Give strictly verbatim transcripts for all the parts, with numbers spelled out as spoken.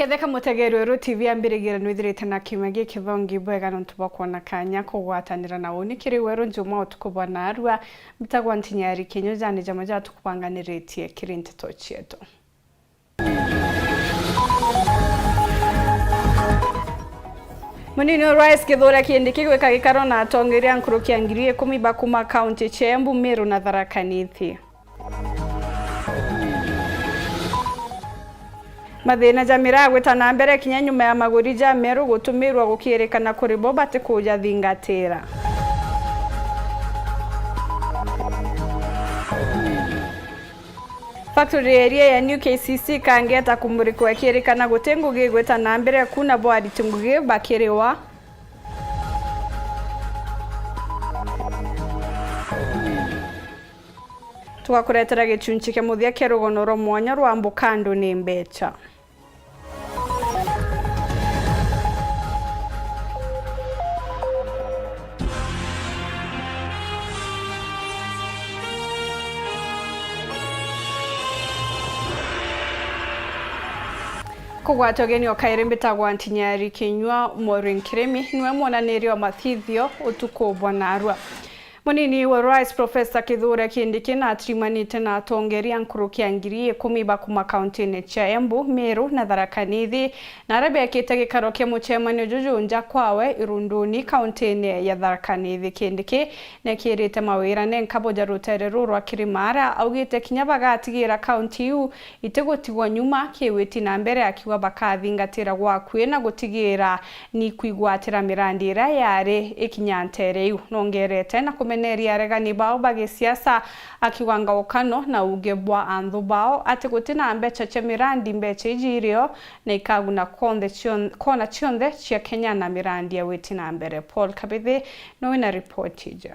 Etheka mutegeri Weru T V ambirigire nwithirite na kiumia gikithongi bwega nontu bwa kwona kanya kugwatanira na uni kiri Weru Njuma utuku bwa narua. Mbitagwa Ntinyari Kinyu, jani jamwe jatukubanganiritie kiri nteto cietu. Munini wa Rais Kithure Kindiki gwika gikaro na atongeria nkuruki ya ngiri ikumi ba kuma kaunti cia Embu, Meru na Tharaka Nithi. Mathina ja miraa gwita na mbere kinya nyuma ya maguri ja meru gutumirwa gukiirikana kuri bo batikujathingatira. Factory area ya New K C C Kangeta kumurikwa ikiirikana guti ngugi igwita na mbere ku na bo ariti ngugi bakiriwa. Tugakuretera gichunchi kia muthia kia rugono rwa mwanya rwa Mbukandu ni Mbecha. Kugwata ugeni o kairi, mbitagwa Ntinyari Kinyua. Maureen Kirimi niwe mwonaniria wa mathithio utuku bwa narua. Munini wa Rais Professor Kithure Kindiki natirimanite na atongeria nkuruki ya ngiri ikumi ba kuma kauntine cia Embu, Meru na Tharaka Nithi, na aria bekite gikaro kia mucemanio juju nja kwawe Irunduni, kauntine ya Tharaka Nithi. Kindiki nekirite mawira nenka bo ja rutere ruu rwa Kirimara, augite kinya bagatigira kaunti iu itigutigwa nyuma kiwiti na mbere, akiuga bakathingatira gwa akui na gutigira ni kwigwatira mirandi iria yari ikinya ntere iu. Nongerete na kumeneria aregani bao ba gisiasa, akiuga ngaukano na uge bwa anthu bao ati guti na mbecha cia mirandi, mbecha iji irio na ikaguna konthe cion-, kona cionthe cia Kenya na mirandi ya witi na mbere. Paul Kabithi nowe na ripoti ija.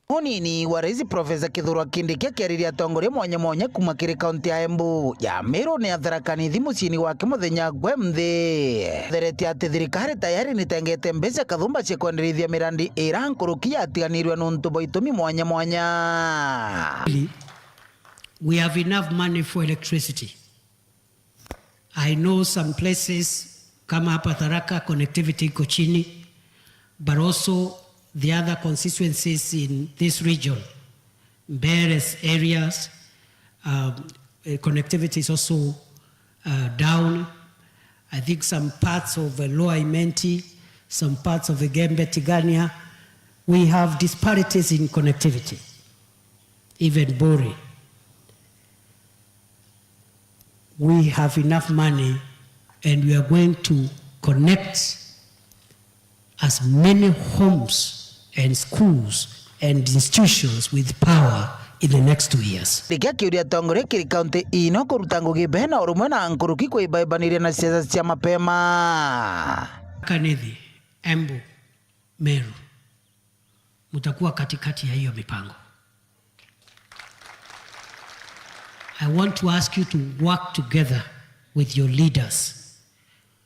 Munini wa Rais Professor Kithure Kindiki akiariria atongoria mwanya mwanya kuma kiri kaunti ya Embu, ya Meru na ya Tharaka Nithi muciini wake muthenya gwe nthi, theretie ati thirikari tayari nitengete mbeca kathumba cia kwenderithia mirandi ira nkuruki yatiganirwe nontu bwa itumi mwanya mwanya. We have enough money for electricity. I know some places kama hapa Tharaka, connectivity iko chini, but also the other constituencies in this region, Mberes areas, um, eh, connectivity is also, uh, down. I think some parts of, uh, Lower Imenti, some parts of Igembe, Tigania, we have disparities in connectivity, even Buri. We have enough money and we are going to connect as many homes and schools and institutions with power in the next two years. Rikia kiuria atongoria kiri kaunti ino kuruta ngugi bena urumwe na nkuruki kwibaibaniria na siasa cia mapema. Kanithi, Embu, Meru, mtakuwa katikati ya hiyo mipango. I want to ask you to work together with your leaders.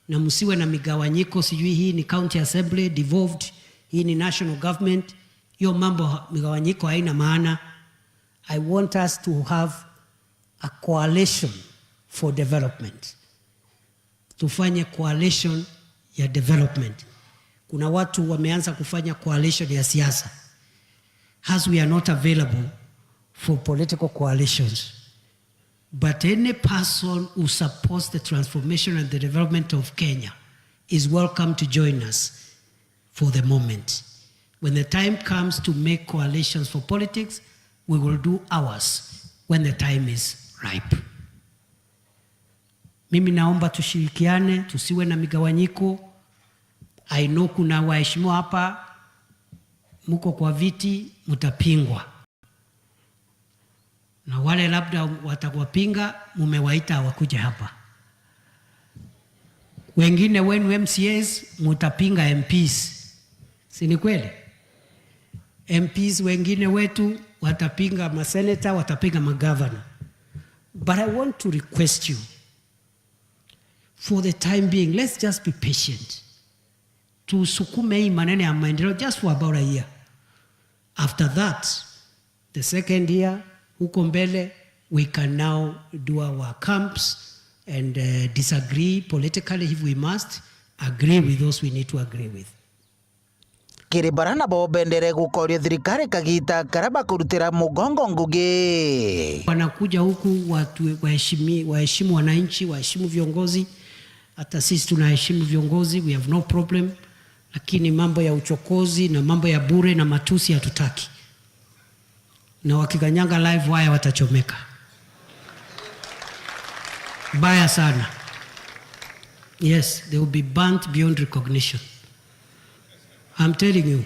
Na msiwe na migawanyiko, sijui hii ni county assembly devolved, hii ni national government. Hiyo mambo ha-, migawanyiko haina maana. I want us to have a coalition for development. Tufanye coalition ya development. Kuna watu wameanza kufanya coalition ya siasa. As we are not available for political coalitions, but any person who supports the transformation and the development of Kenya is welcome to join us for the moment. When the time comes to make coalitions for politics, we will do ours when the time is ripe. Mimi naomba tushirikiane, tusiwe na migawanyiko. I know kuna waheshimiwa hapa, mko kwa viti, mtapingwa. Na wale labda watawapinga, mumewaita wakuje hapa. Wengine wenu M C As mutapinga M Ps. Si ni kweli? M Ps wengine wetu watapinga maseneta, watapinga magavana. But I want to request you, for the time being, let's just be patient. Tusukume hii maneno ya maendeleo just for about a year. After that, the second year, huko mbele, we can now do our camps and uh, disagree politically if we must, agree with those we need to agree with. Kiri bara nabo bendere gukoria thirikari kagita karia bakurutira mugongo ngugi. Wanakuja huku watu waheshimi-, waheshimu wananchi, waheshimu viongozi. Hata sisi tunaheshimu viongozi, we have no problem, lakini mambo ya uchokozi na mambo ya bure na matusi hatutaki. Na wakikanyanga live wire watachomeka. Baya sana. Yes, they will be burnt beyond recognition. I'm telling you.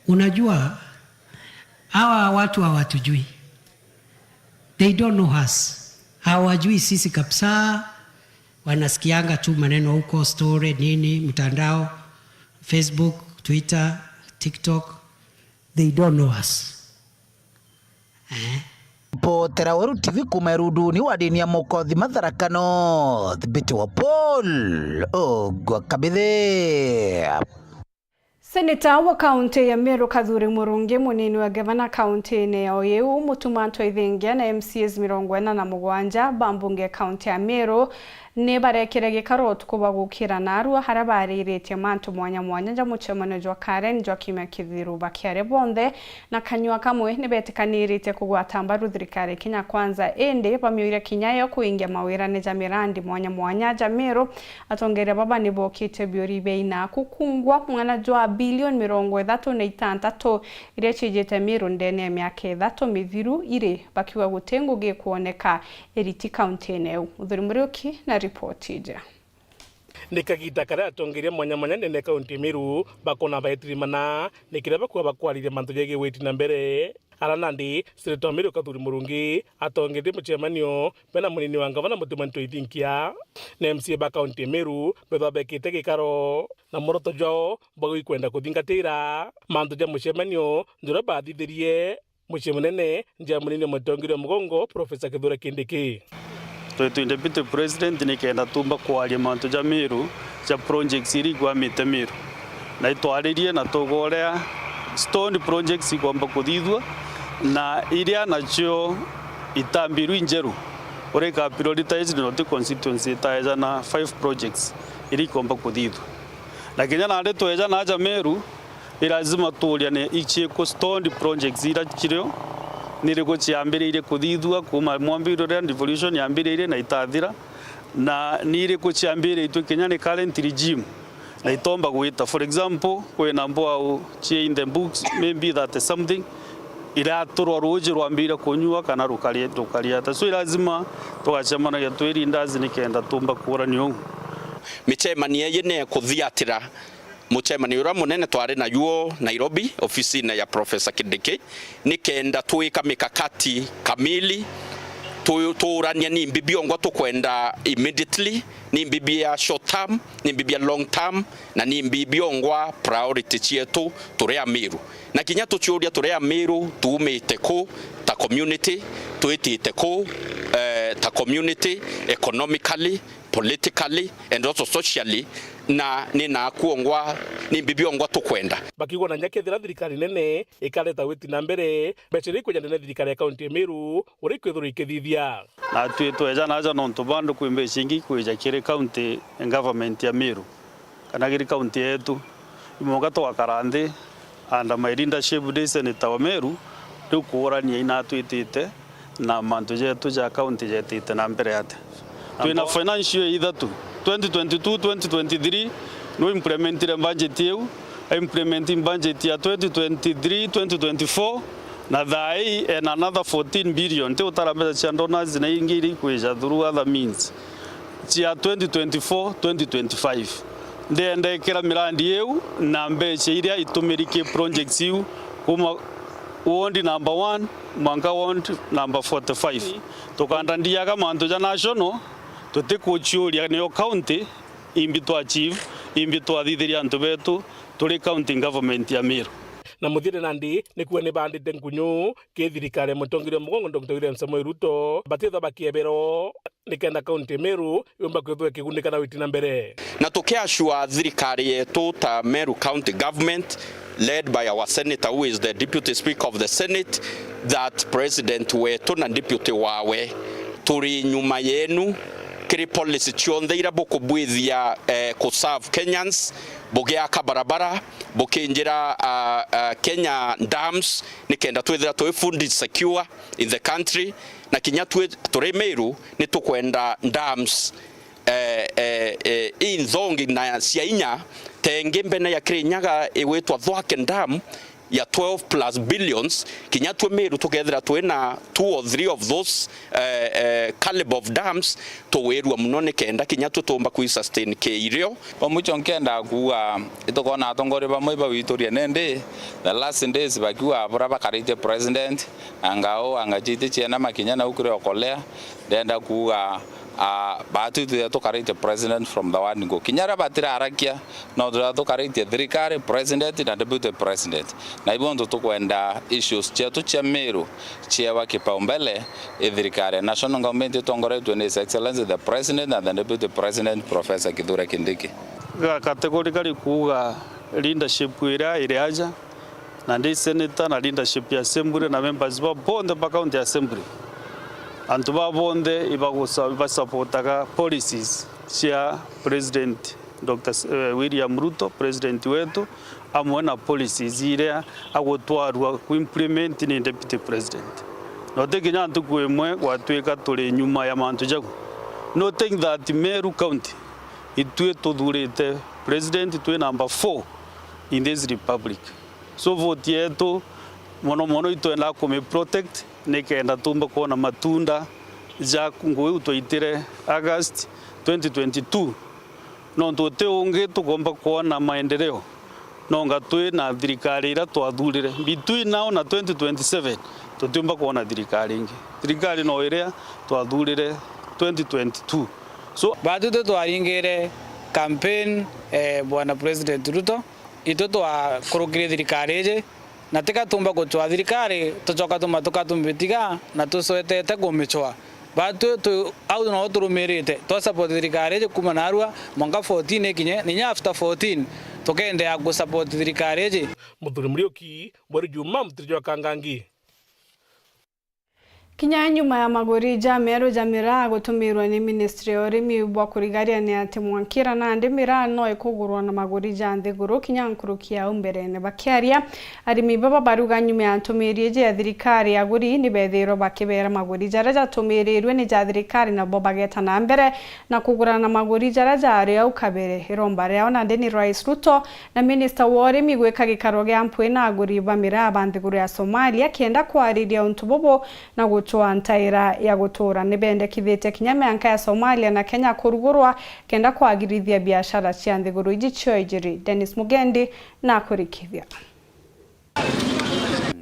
Unajua, hawa watu hawatujui. They don't know us. Hawajui sisi kabisa. Wanasikianga tu maneno huko, story, nini, mtandao, Facebook, Twitter, TikTok. They don't know us. Eh? Potera Weru T V kuma Eruduni wa dini ya Mukothi Matharaka North, Biti wa Paul Ogwa Kabithe. Seneta wa kaunti ya Meru Kathuri Murungi, munini wa gavana kaunti-ini ya Oiu, Mutuma Ntwaithingia na M C As mirongo ina na mugwanja ba mbunge kaunti ya Meru, ni barekire gikaro utuku bwa gukira narua, haria bariritie mantu mwanya mwanya ja mucemanio jwa Karen jwa kiumia kithiru. Bakiaria bonthe na kanyua kamwe, ni betikaniritie kugwata mbaru thirikari Kenya Kwanza, indi bamiuria kinya yo kuingia mawirane ja mirandi mwanya mwanya ja Meru. Atongeria baba ni bokitie biuri bia ina kukungwa mwana jwa bilioni mirongo ithatu na itantatu iria cijite Meru ndene ya miaka ithatu mithiru iri, bakiuga guti ngugi ikwoneka iriti kaunti-ini iu. Muthuri Muriuki na ripoti iji. Ni kagita karia atongeria mwanya mwanya ndene kaunti ya Meru bakona baetirimana, ni kiria bakuga bakwariria mantu jegie witi na mbere. Ara nandi, Seneta wa Meru Kathuri Murungi atongerie mucemanio bena munini wa ngavana Mutuma Ntwaithingia na M C A ba kaunti ya Meru bethwa bekite gikaro na muoroto jwao bwa gwikwenda kuthingatira mantu ja mucemanio juria bathithirie mucii munene nja ya munini wa mutongeria wa mugongo, Professor Kithure Kindiki. Twitwi Deputy President nikenda tumba kwaria mantu ja Meru, ja projects iria ikwamite Meru. Na itwaririe na tuga uria stone projects ikwamba kuthithua, na iria nacio itambirwe injeru, uria ika prioritized na ti constituency itaeja na five projects iria ikwamba kuthithua. Na kinya nandi tweja na aja Meru, ni lazima tuuria ni iciku stalled projects ira cirio, ni iriku ciambiriirie kuthithua kuuma mwambiriro riria devolution yambiriirie na itathira, na ni iriku ciambiriitue kinya ni current regime na itomba gwita. For example, kwina mbwau cie in the books, maybe thirty something, iraturwa ruuji rwambire kunyua kana rukari-, rukariata. So, ni lazima tugacemanagia twi leaders nikenda tumba kuurania uu. Micemanio iji ni ikuthiatira mucemanio uria munene twari naguo Nairobi, ofisine ya Professor Kindiki, nikenda twika mikakati kamili, tu-, tuurania nimbi biongwa tukwenda immediately, nimbi bia short term, nimbi bia long term, na nimbi biongwa priority cietu turi Amiru. Na kinya tuciuria turi Amiru tuumite ku ta community, twitite ku, eh, ta community, economically, politically and also socially, na ni naku ongwa, nimbi biongwa tukwenda. Bakiuga na nya kethira thirikari nene ikareta witi na mbere, mbeca iria ikwija ndene thirikari ya kaunti ya Meru, uria ikwithirwa ikithithia. Natwi tweja naja nontu bandu kwi mbeca ingi ikwija kiri county government ya Meru, kana kiri county yetu. Imwe twakara nthi under my leadership ndi Senator wa Meru, riu kuurania ina twitite na mantu jetu ja county jetite na mbere atia. Twina financial year ithatu, twenty twenty-two, twenty twenty-three, no implementire budget iu, implementing budget ya twenty twenty-three, twenty twenty-four, na thaa ii ena another fourteen billion, ti utara mbeca cia donors na ingi iria ikwija through other means, cia twenty twenty-four, twenty twenty-five. Ndienda ikira mirandi iu na mbeca iria itumiri ki projects iu, kuma ward number one mwanka ward number forty-five. Tukanda ndiaga mantu ja national, tutikuciuria nio county, imbi twa achieve, imbi twathithiria antu betu turi county government ya Meru. Na muthiene nandi ni kuuga ni bandite nkunyu ki thirikari ya mutongeria wa mugongo Doctor William Samoei Ruto, batithwa bakiebero nikenda kaunti ya Meru yumba kwithwa ikigunika na witi na mbere. Na tukiacua thirikari yetu ta Meru County Government, led by our senator who is the deputy speaker of the Senate, that president wetu na deputy wawe turi nyuma yenu, Kiri policy cionthe iria bukubwithia, eh, ku serve Kenyans, bugiaka barabara, bukinjira, ah, ah, Kenya dams, nikenda twithira twi food secure in the country, na kinya twi turi Meru ni tukwenda dams, eh, eh, eh, inthongi na cia inya, tengi mbene ya Kirinyaga igwitwa Thwake Dam, ya twelve plus billions, kinya twi Meru tukethira twi na two or three of those, eh, eh, caliber of dams, tugwirua muno nikenda kinya twi tuumba kwi sustain ki irio. Kwa mwicho nkenda kuuga, itukona atongoria bamwe ibawituria nindi, the last days bakiuga buria bakaritie president, anga uu, anga ciiti ciena makinya nau kiri okolea, ndenda kuuga, ah, baatwi twithia tukaritie president from the word go. Kinya aria batirarakia, no turia tukaritie thirikari, president na deputy president. Na ibo ntu tukwenda issues cietu cia Meru ciewa kipaumbele i thirikari ya national government itongoretue ni His Excellency the President and the Deputy President Professor Kithure Kindiki. Ga categorically kuuga leadership iria iri aja, na ndi senator na leadership ya assembly na members ba bonthe ba county assembly, antu ba bonthe ibagusa-, ibasupportaga policies cia President Doctor S-, eh, William Ruto, president wetu, amwe na policies iria agutwarua ku implement ni deputy president. Na uti kinya ntuku imwe gwatuika turi nyuma ya mantu jau. No think that Meru County, itwi tuthurite president twi number four in this republic. So vote yetu mono mono itwendaa kumi protect nikenda tumba kwona matunda ja ngugi iu twaitire August twenty twenty-two. Nontu uti ungi tukomba kwona maendeleo nonga twi na thirikari iria twathurire. Between now na twenty twenty-seven, tutiumba kwona thirikari ingi. Thirikari no iria twathurire twenty twenty-two. So, baatwi twaringire campaign, eh, Bwana President Ruto, itwi twakurukire thirikari iji, na tiga tumba gucwa thirikari, tucoka tuma tuka tumitiga na tucwetete kumicwa. Baatwi tu, au no turumirite, twa support thirikari iji kuma narua mwanka fourteen ikinye, na inya after fourteen, tukeendeea ku support thirikari iji. Muthuri Muriuki, Mweru Juma, Mutiri jwa Kangangi. Kinya nyuma ya maguri ja meru ja miraa gutumirwa ni ministry ya urimi bwa kurigaria ni ati mwankira nandi miraa no ikugurwa na maguri ja nthiguru kinya nkuruki ya au mberene. Bakiaria, arimi baba baruga nyuma ya ntumiri iji ya thirikari, aguri ni bethirwe bakibera maguri jaria jatumirirwe ni ja thirikari, nabo bageta na mbere na kugura na maguri jaria jari au kabere. Iromba riao nandi ni Rais Ruto na minista wa urimi gwika gikaro gia mpwi na aguri ba miraa ba nthiguru ya Somalia, kenda kwariria untu bubu na gucwaa ntaira ya gutura. Ni bendekithitie kinya mianka ya Somalia na Kenya kurugurwa, kenda kwagirithia biashara cia nthiguru iji cio ijiri. Dennis Mugendi na kurikithia.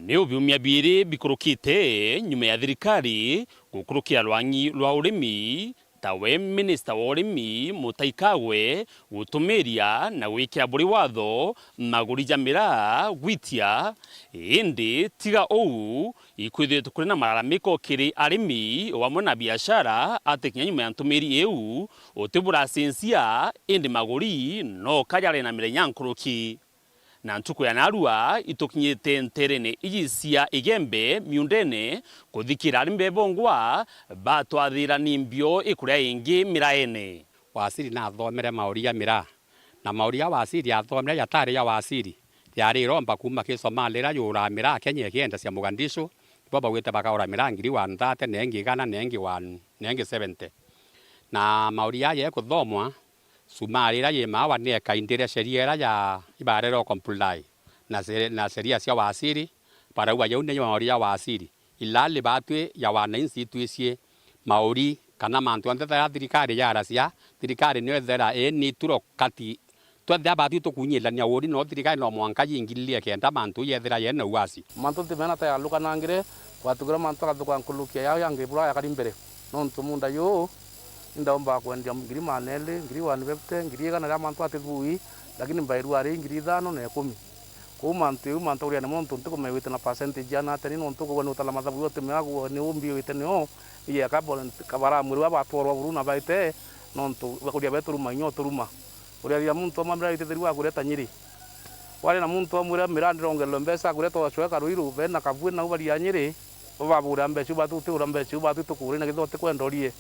Ni biumia biiri bikurukite nyuma ya thirikari gukurukira rwang'i rwa urimi, tawe minista wa urimi Mutahi Kagwe gutumiria na gwikira buri watho maguri ja miraa gwitia. Indi tiga uu, ikwithirite kuri na malalamiko kiri arimi o amwe na biashara ati kinya nyuma ya ntumiri iu uti buracenjia, indi maguri no ka jari na mirenya nkuruki. Na ntuku ya narua itukinyite nterene iji cia Igembe miundene kuthikira arimi bebongwa batwathira ni mbio ikuria ingi miraene. Wasiri nathomere mauri ja miraa, na mauri ja wasiri athomere jatari ja wasiri, yari iromba kuuma ki Somalia iria yuraa miraa Kenya ikiendecia Mogadishu, bo baugite bakaura miraa ngiri one thirty, na ingi igana, na ingi one, na ingi seventy. Na mauri jaja ekuthomwa, Sumaari iria yi maawa ni ekaindiria sheria iria ya ibaarere o comply na sere-, na sheria cia wasiri, barauga jau niyo mauri ja wasiri. Ilali baatwi ya wananchi itwicie mauri kana mantu jonthe jaria thirikari yaracia, thirikari niyo ethera ii ni ituro kati. Twethira baatwi tukunyilania uri no thirikari no mwanka yingililie kenda mantu yethira yena uwasi. Mantu ntimena ta yalukanangire, gwatugira mantu agathuka nkurukia yao ya ngibura yakari mbere. Nontu munda juu, indaumbaga kwendia ngiri maana eri, ngiri one fifty, ngiri igana ria mantu atithui, lakini mbairua ari ngiri ithano na ikumi. Kwou mantu jau mantu uria ni muntu ntikumewite na percentage ana ateni nontu ukugua ni utala mathabu yo utimea guo ni umbiwite nio, iyeka kabara mwiri wa batwarwa buru na baite, nontu bakuria beturuma inya uturuma. Uria ria muntu omwe mira itithiri wa kureta Nyeri. Wari na muntu omwira mira ndirongererwe mbeca akureta ocweka Ruiru, bena kabui nau baria Nyeri, bababura mbeca iu batu, utiura mbeca iu batu itukuri na githwa utikwenda urie.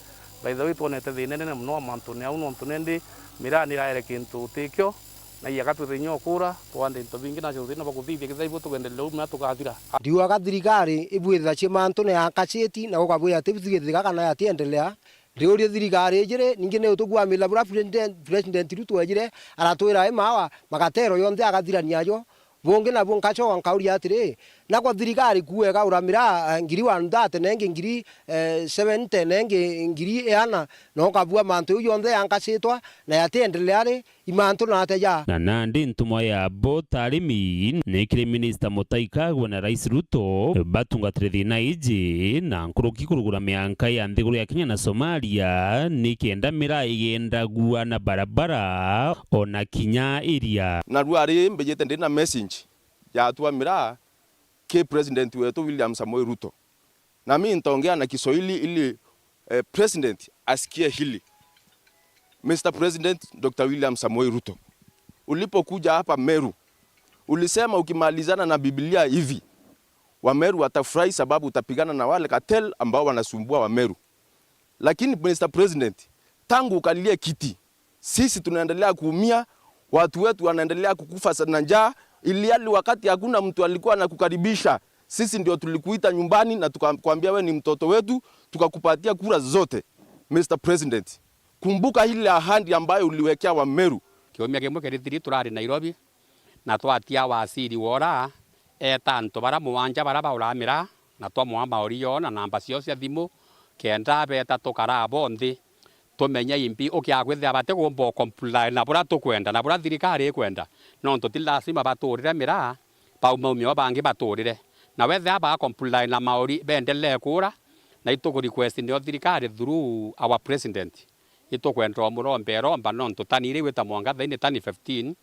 By the way, twonete thina inene mono mantune au, nontu nendi miraa niraere kintu utikio, na iyaga twithe inya ukura, twande into bingi, nacio thina bakuthithia kithaibu tugenderere umia tukathira. Ndiugaga thirikari ibwithira cie mantune ya nkaciti na gukabwira ati bithigithika kana yatiendelea. Ndiurie thirikari ijiri, ningi ni utukwamira bura President, President Ruto ejire, aratwira i mawa, magatero yonthe agathirania jo. Bungi nabu nkacoka nkauria atiri, nakwa thirikari kuuga ikaura miraa, eh, ngiri one thirty na ingi ngiri, eh, seventy na ingi ngiri iana, na ukabua mantu jau jonthe yankacitwa na yatiendelea ri, i mantu na ateja? Na nandi ntumwa ya bo ta arimi ni kiri Minista Mutahi Kagwe na Rais Ruto batungatire thina iji na nkuruki kurugura mianka ya nthiguru ya Kenya na Somalia, ni kenda miraa igendagua na barabara ona kinya iria. Narua ari mbijite ndina message ya atua miraa ki President wetu William Samoei Ruto. Na mimi nitaongea na Kiswahili ili, eh, President asikie hili. Mister President Doctor William Samoei Ruto, ulipokuja hapa Meru, ulisema ukimalizana na Biblia hivi, Wameru watafurahi sababu utapigana na wale cartel ambao wanasumbua Wameru. Lakini Mister President, tangu ukalie kiti, sisi tunaendelea kuumia, watu wetu wanaendelea kukufa sa-, na njaa, ilihali wakati hakuna mtu alikuwa anakukaribisha, sisi ndio tulikuita nyumbani na tukakwambia, "We ni mtoto wetu," tukakupatia kura zote. Mister President, kumbuka ile ahadi ambayo uliwekea Wameru. Kiumia kimwe kirithiri turari Nairobi, na twatia waziri wora eeta antu bara mugwanja bara bauraa miraa, na twamwaa mauri yoo na namba ciao cia thimu, kenda beeta tukaraa bo nthi, tumenye imbi ukiakwithira batikumba u comply na buria tukwenda na buria thirikari ikwenda, nontu ti lazima baturire miraa, baumaumia o bangi baturire. Na wethira ba comply na mauri beendelee kuura, na ituku request nio thirikari through our president. Itukwenda umuromba iromba, nontu tani iria igwita mwanka thaini tani fifteen,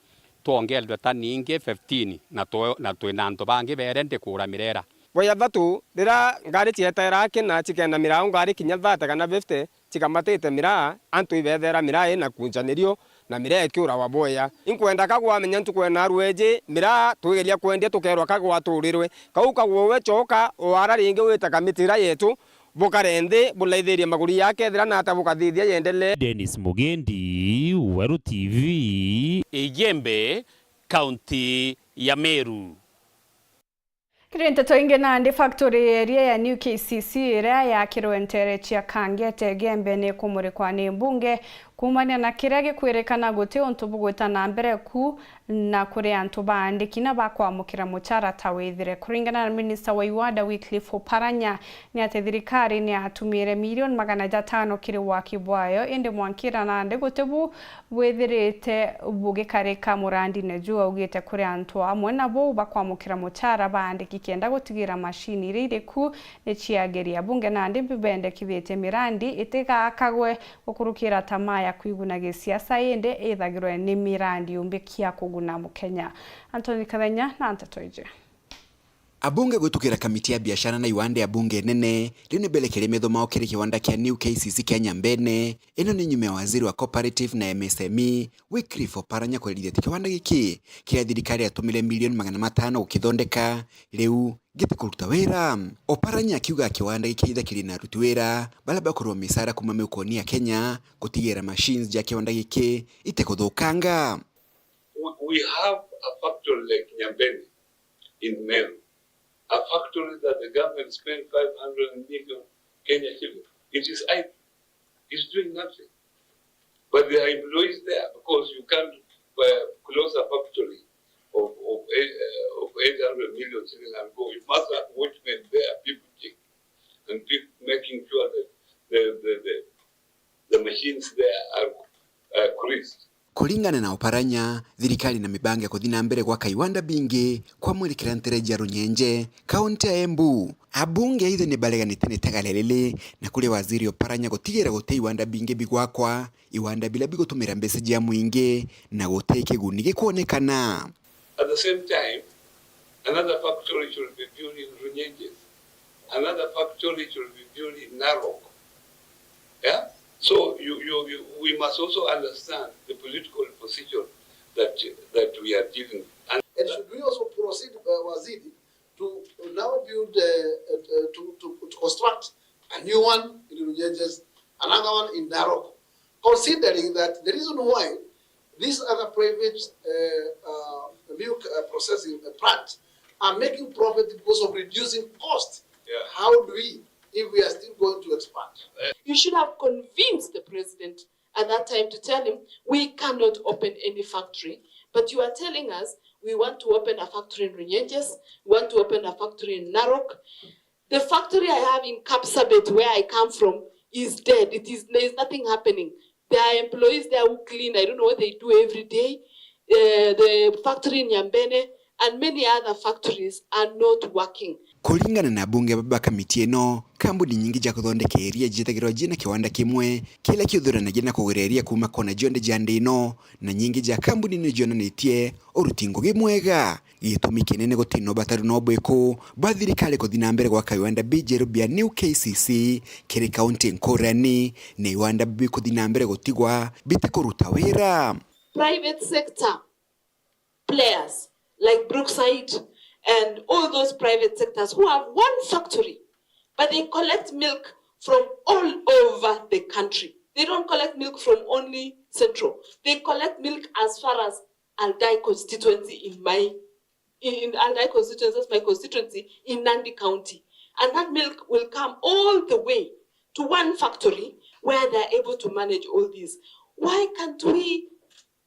twongerwe tani ingi fifteen, na twe-, na twina antu bangi beere ndi kuura mirera. Bwa jathatu, riria ngari cietaira kina cikenda miraa ngari kinya thirty kana fifty, cikamatite miraa, antu ibeethera miraa ina kunjanirio, na miraa ikiurawa bwea. Inkwenda kagwa amenya ntuku ena rweji, miraa twigeria kwendia tukeerwa kagwa turirwe. Kau kagwa we coka, wara ringi wite kamiti ira yetu, bukare nthi, bulaithirie maguri yake, ethira nata bukathithia yendelee. Dennis Mugendi, Weru T V. Igembe, kaunti ya Meru. Kiri nteto ingi, nandi factory iria ya New K C C iria yakirwe nteere cia Kangete Igembe ni kumurikwa ni mbunge kuumania na kiria gikwirikana guti untu bugwita na mbere ku na kuri antu baandiki na bakwamukira muchara ta withire. Kuringana na minista wa iwanda Wycliffe Oparanya, ni ati thirikari ni yatumire milioni magana jatano kiri waki bwayo, indi mwankira nandi guti bu bwithirite bugikarika murandine juu. Augite kuri antu amwe na buu bakwamukira muchara baandiki kenda gutigira mashini iria iri ku ni ciagiria. Bunge nandi bibendekithitie mirandi itigakagwe gukurukira tamaa ya kwiguna gisiasa, indi ithagirwe ni mirandi yumbikia kuguna Mukenya. Anthony Kathenya na nteto iji. Abunge gwitukira kamiti ya biashara na iwanda ya bunge nene riu ni berekerie metho mao kiri kiwanda kia New K C C kia Nyambene. Ino ni nyuma ya waziri wa cooperative na M S M E Wycliffe Oparanya kwerithia ati kiwanda giki kiria thirikari yatumire milioni magana matano gukithondeka riu gitikuruta wira. Oparanya akiuga kiwanda giki githakirie na aruti wira baria bakurwa micara kuuma miukoni ya Kenya gutigira machines ja kiwanda giki itikuthukanga. We, we have a factory like Nyambene in Meru, a factory that the government spent five hundred million Kenya shillings. It is idle. It's doing nothing. But there are employees there because you can't, uh, close a factory of, of, eight, uh, of eight hundred million shillings and go. You must have watchmen there, people check and people making sure that the, the, the, the machines there are, uh, greased. Kuringana na Oparanya, thirikari na mibango ya kuthi na mbere gwaka iwanda bingi kwamurikira ntereji ya Runyenje, kaunti ya Embu. Abunge aithe ni bareganite na itagaria riri, na kuri waziri Oparanya gutigira guti iwanda bingi bigwakwa, iwanda biria bigutumira mbeca cia mwingi na guti kiguni gikwonekana. At the same time, another factory should be built in Runyenjes. Another factory should be built in Narok. Yeah? So you, you, you, we must also understand the political position that, that we are dealing with. And should we also proceed, uh, Waziri, to now build, uh, uh, to, to, to construct a new one in Runyenjes, another one in Telling that the reason why these other private, uh, uh, milk, uh, processing, uh, plants are making profit because of reducing cost. Yeah. How do we, if we are still going to expand? You should have convinced the president at that time to tell him, "We cannot open any factory, but you are telling us we want to open a factory in Runyenjes, we want to open a factory in Narok." The factory I have in Kapsabet, where I come from, is dead. It is, there is nothing happening. There are employees there who clean. I don't know what they do every day. Uh, the factory in Nyambene and many other factories are not working. Kuringana na abunge ba kamiti ino, kambuni nyingi ja kuthondeka iria ciitagirwa ciina kiwanda kimwe kiria kiuthuranagia na kugura iria kuuma kona cionthe cia nthi ino, na nyingi ja kambuni ni cionanitie uruti ngugi mwega. Gitumi kinene gutina ubatari no bwiku ba thirikari kuthi na mbere gwaka iwanda bijeru bia new K C C kiri kaunti nkurani, na iwanda biu kuthi na mbere gutigwa bitikuruta wira. Private sector players like Brookside and all those private sectors who have one factory, but they collect milk from all over the country. They don't collect milk from only Central. They collect milk as far as Aldai constituency in my, in, in Aldai constituency, that's my constituency in Nandi County. And that milk will come all the way to one factory where they're able to manage all these. Why can't we,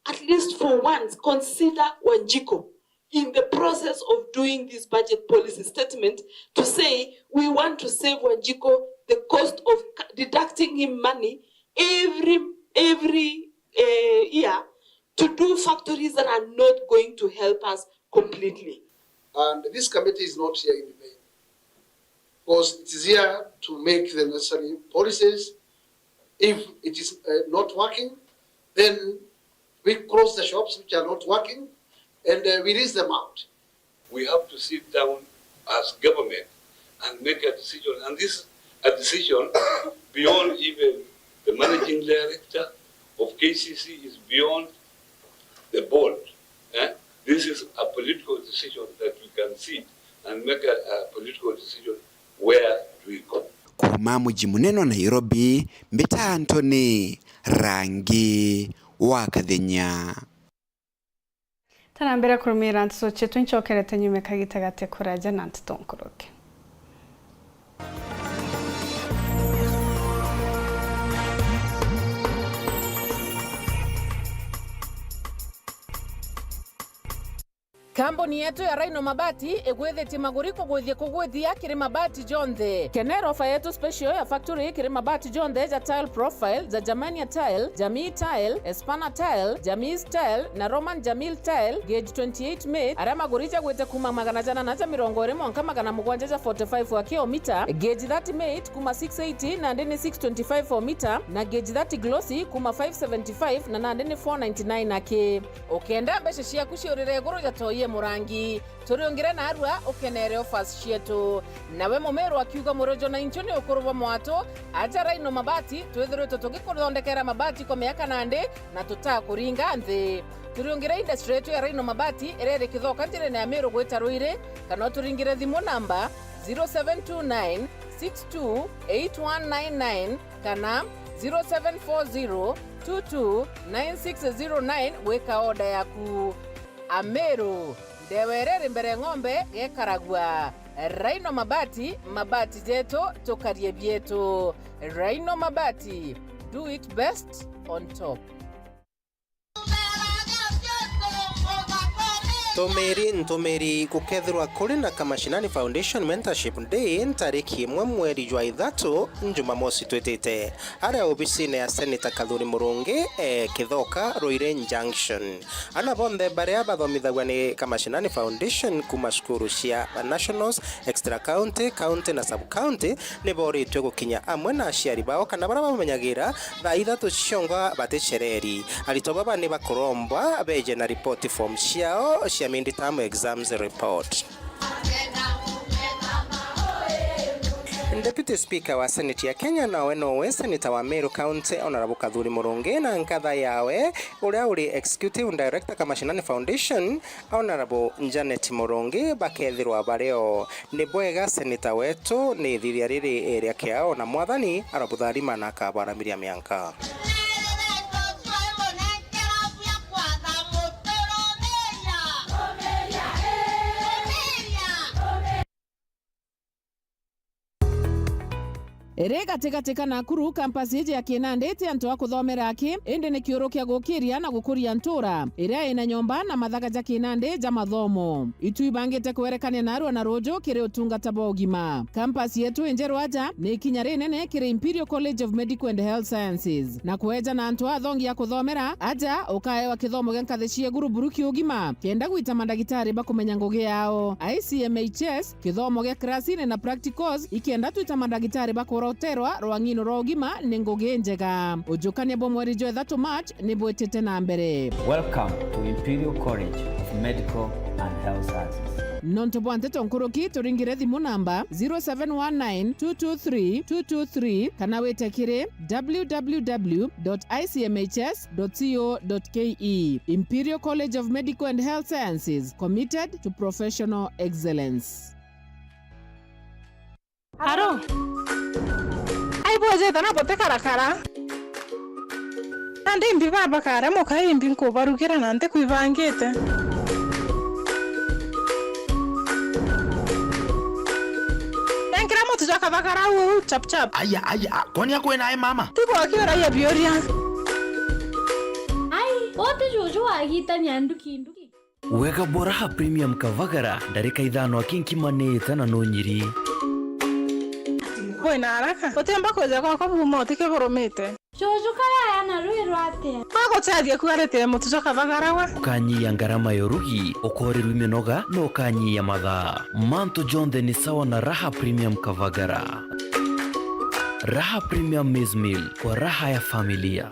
at least for once, consider Wanjiko in the process of doing this budget policy statement to say we want to save Wanjiko the cost of ca-, deducting him money every, every, eh, year to do factories that are not going to help us completely. And this committee is not here in vain, because it is here to make the necessary policies. If it is, uh, not working, then we close the shops which are not working and, uh, we lease them out. We have to sit down as government and make a decision. And this a decision beyond even the managing director of K C C, is beyond the board. Eh? This is a political decision that we can sit and make a, a political decision where do we go. Kuuma muji munene wa Nairobi, mbita Anthony Rangi wa Kathenya. Tana mbere kurumira nteto cietu, ncokerete nyume kagita gate kuraja na nteto nkuruki. Kambuni yetu ya Rhino Mabati igwithitie maguri kugwithia kugwithia kiri mabati jonthe. Kenera ofa yetu special ya factory kiri mabati jonthe ja tile profile, ja Germania tile, Jamii tile, Espana tile, Jamii tile na Roman Jamil tile, gauge twenty-eight mate, aria maguri jagwite kuma magana janana ja mirongo iri mwanka magana mugwanja ja forty-five wa kilomita, gauge thirty mate kuma six eighty nandi ni six twenty-five wa mita, na gauge thirty glossy kuma five seventy-five na nandi ni four ninety-nine aki. Ukenda mbeca ciaku ciurire iguru ja toi e murangi, turiungire narua ukenere offers cietu. Nawe Mumiru akiuga, murojo na inchu ni ukuru bwa mwatu, aja Rhino Mabati, twithiritwe tugikuthondekera mabati kwa miaka nandi na tutakuringa nthi. Turiungire industry yetu ya Rhino Mabati iria iri Kithoka njirene ya Miru gwita Ruiri, kana uturingire thimu namba zero seven two nine six two eight one nine nine kana zero seven four zero two two nine six zero nine gwika order yaku. Ameru, ndewa iria iri mbere ng'ombe gekaragua. Rhino Mabati, mabati jetu, tukarie bietu. Rhino Mabati, do it best on top. Ntumiri, ntumiri, gukethirwa kuri na Kamashinani Foundation Mentorship Day ntariki imwe mweri jwa ithatu, Njumamosi twitite, aria obisine ya Senator Kathuri Murungi, e, Kithoka, Ruiri Junction. Ana bonthe baria bathomithagua ni Kamashinani Foundation kuma cukuru cia Nationals, Extra County, County na Sub County, ni boritwe gukinya amwe na aciari bao kana baria bamenyagira thaa ithatu cionga baticereri. Aritwa baba ni bakurombwa beje na report form ciao cia midterm exams report. Deputy Speaker wa Senate ya Kenya nawe nowe Senator wa Meru County, Honourable Kathuri Murungi, na nkatha yawe uria uri Executive Director Kamashinani Foundation, Honourable Janet Murungi, bakethirwa bario. Ni bwega, Seneta wetu, ni ithithia riri ria kiao, na Mwathani arabutharima na akabaramiria mianka. Iri gatigati ka Nakuru, campus iji ya Kinandi ti antu a kuthomera aki, indi ni kiuru kia gukiria na gukuria ntura iria ina nyomba na mathaga ja Kinandi ja mathomo. Itu ibangite kwerekania narua na ruuju kiri utungata bwa ugima. Campus yetu injeru aja ni ikinya rinene kiri Imperial College of Medical and Health Sciences, na kweja na antu athongi a kuthomera aja ukaewa kithomo gia nkathi cia iguru buru kia ugima, kenda gwita mandagitari bakumenya ngugi yao. I C M H S, kithomo gia kirasini na practicals, ikenda twita mandagitari bakoroterwa rwang'ino rwa ugima ni ngugi njega. Ujukania bwa mweri jwa ithatu March ni bwitite na mbere. Welcome to Imperial College of Medical and Health Sciences. Nontu bwa nteto nkuruki, turingire thimu namba zero seven one nine two two three two two three kana wite kiri w w w dot i c m h s dot co dot k e. Imperial College of Medical and Health Sciences, committed to professional excellence. Aro? Ai bwejete na butikarakara. Nandi imbi baba kare muka imbi nkubarugira na ntikwibangite. Enkira mutu jwa kabagara uu chap chap. Aya, aya, a, kwani akwina ai mama? Tigwa kiuragia biuria. Ai, uti juju wagitania nduki nduki. Wega bwa Raha Premium Kavagara, ndarika ithano aki nkimanite na nunyiri. Kwina haraka. Utiumba kuja gwakwa buma utike burumite. Juju kayaya na rwi rwatia? Aguteethia kuarite mutu jwa kabagara we. Ukanyia ngarama ya urugi, ukorirwa minoga, na ukanyia mathaa. Mantu jonthe ni sawa na Raha Premium Kavagara. Raha Premium Maize Meal, kwa raha ya familia.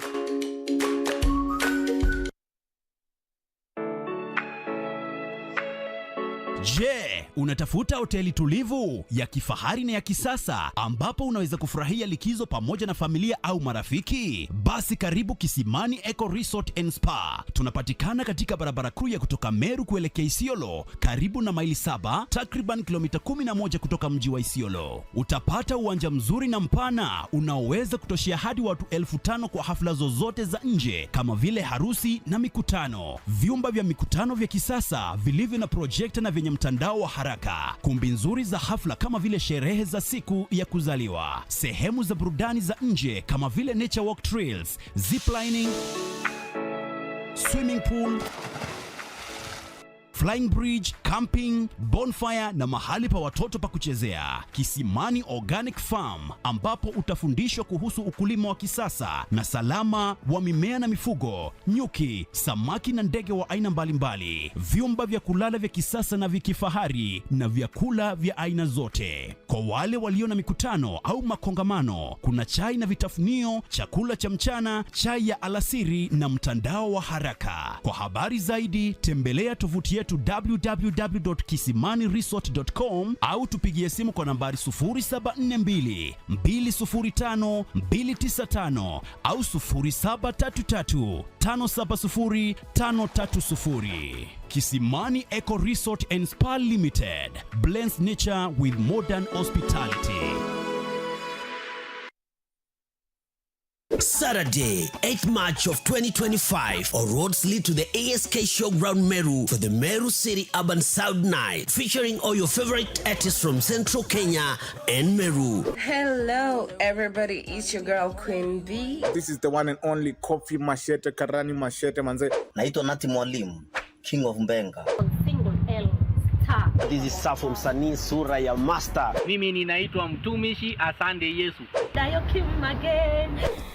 Je, unatafuta hoteli tulivu, ya kifahari na ya kisasa ambapo unaweza kufurahia likizo pamoja na familia au marafiki? Basi karibu Kisimani Eco Resort and Spa. Tunapatikana katika barabara kuu ya kutoka Meru kuelekea Isiolo, karibu na maili saba, takriban kilomita kumi na moja kutoka mji wa Isiolo. Utapata uwanja mzuri na mpana unaoweza kutoshea hadi watu elfu tano kwa hafla zozote za nje kama vile harusi na mikutano. Vyumba vya mikutano vya kisasa vilivyo na projekta na vyenye mtandao wa haraka. Kumbi nzuri za hafla kama vile sherehe za siku ya kuzaliwa. Sehemu za burudani za nje kama vile nature walk trails, ziplining, swimming pool, flying bridge, camping, bonfire na mahali pa watoto pa kuchezea. Kisimani Organic Farm, ambapo utafundishwa kuhusu ukulima wa kisasa na salama wa mimea na mifugo, nyuki, samaki na ndege wa aina mbalimbali, vyumba vya kulala vya kisasa na vya kifahari na vyakula vya aina zote. Kwa wale walio na mikutano au makongamano, kuna chai na vitafunio, chakula cha mchana, chai ya alasiri na mtandao wa haraka. Kwa habari zaidi, tembelea tovuti yetu w w w dot kisimani resort dot com au tupigie simu kwa nambari sufuri saba nne mbili, mbili sufuri tano, mbili tisa tano au sufuri saba tatu tatu, tano saba sufuri, tano tatu sufuri. Kisimani Eco Resort and Spa Limited blends nature with modern hospitality. Saturday, eighth March of twenty twenty-five, all roads lead to the A S K Showground Meru for the Meru City Urban Sound Night, featuring all your favorite artists from Central Kenya and Meru. Hello, everybody. It's your girl, Queen B. This is the one and only Kofi Machete, Karani Machete, manze. Naitwa Nati Mwalimu, King of Mbenga. Single L star. This is Safo, msanii sura ya master. Mimi ninaitwa mtumishi Asande Yesu. Dayo Kim again.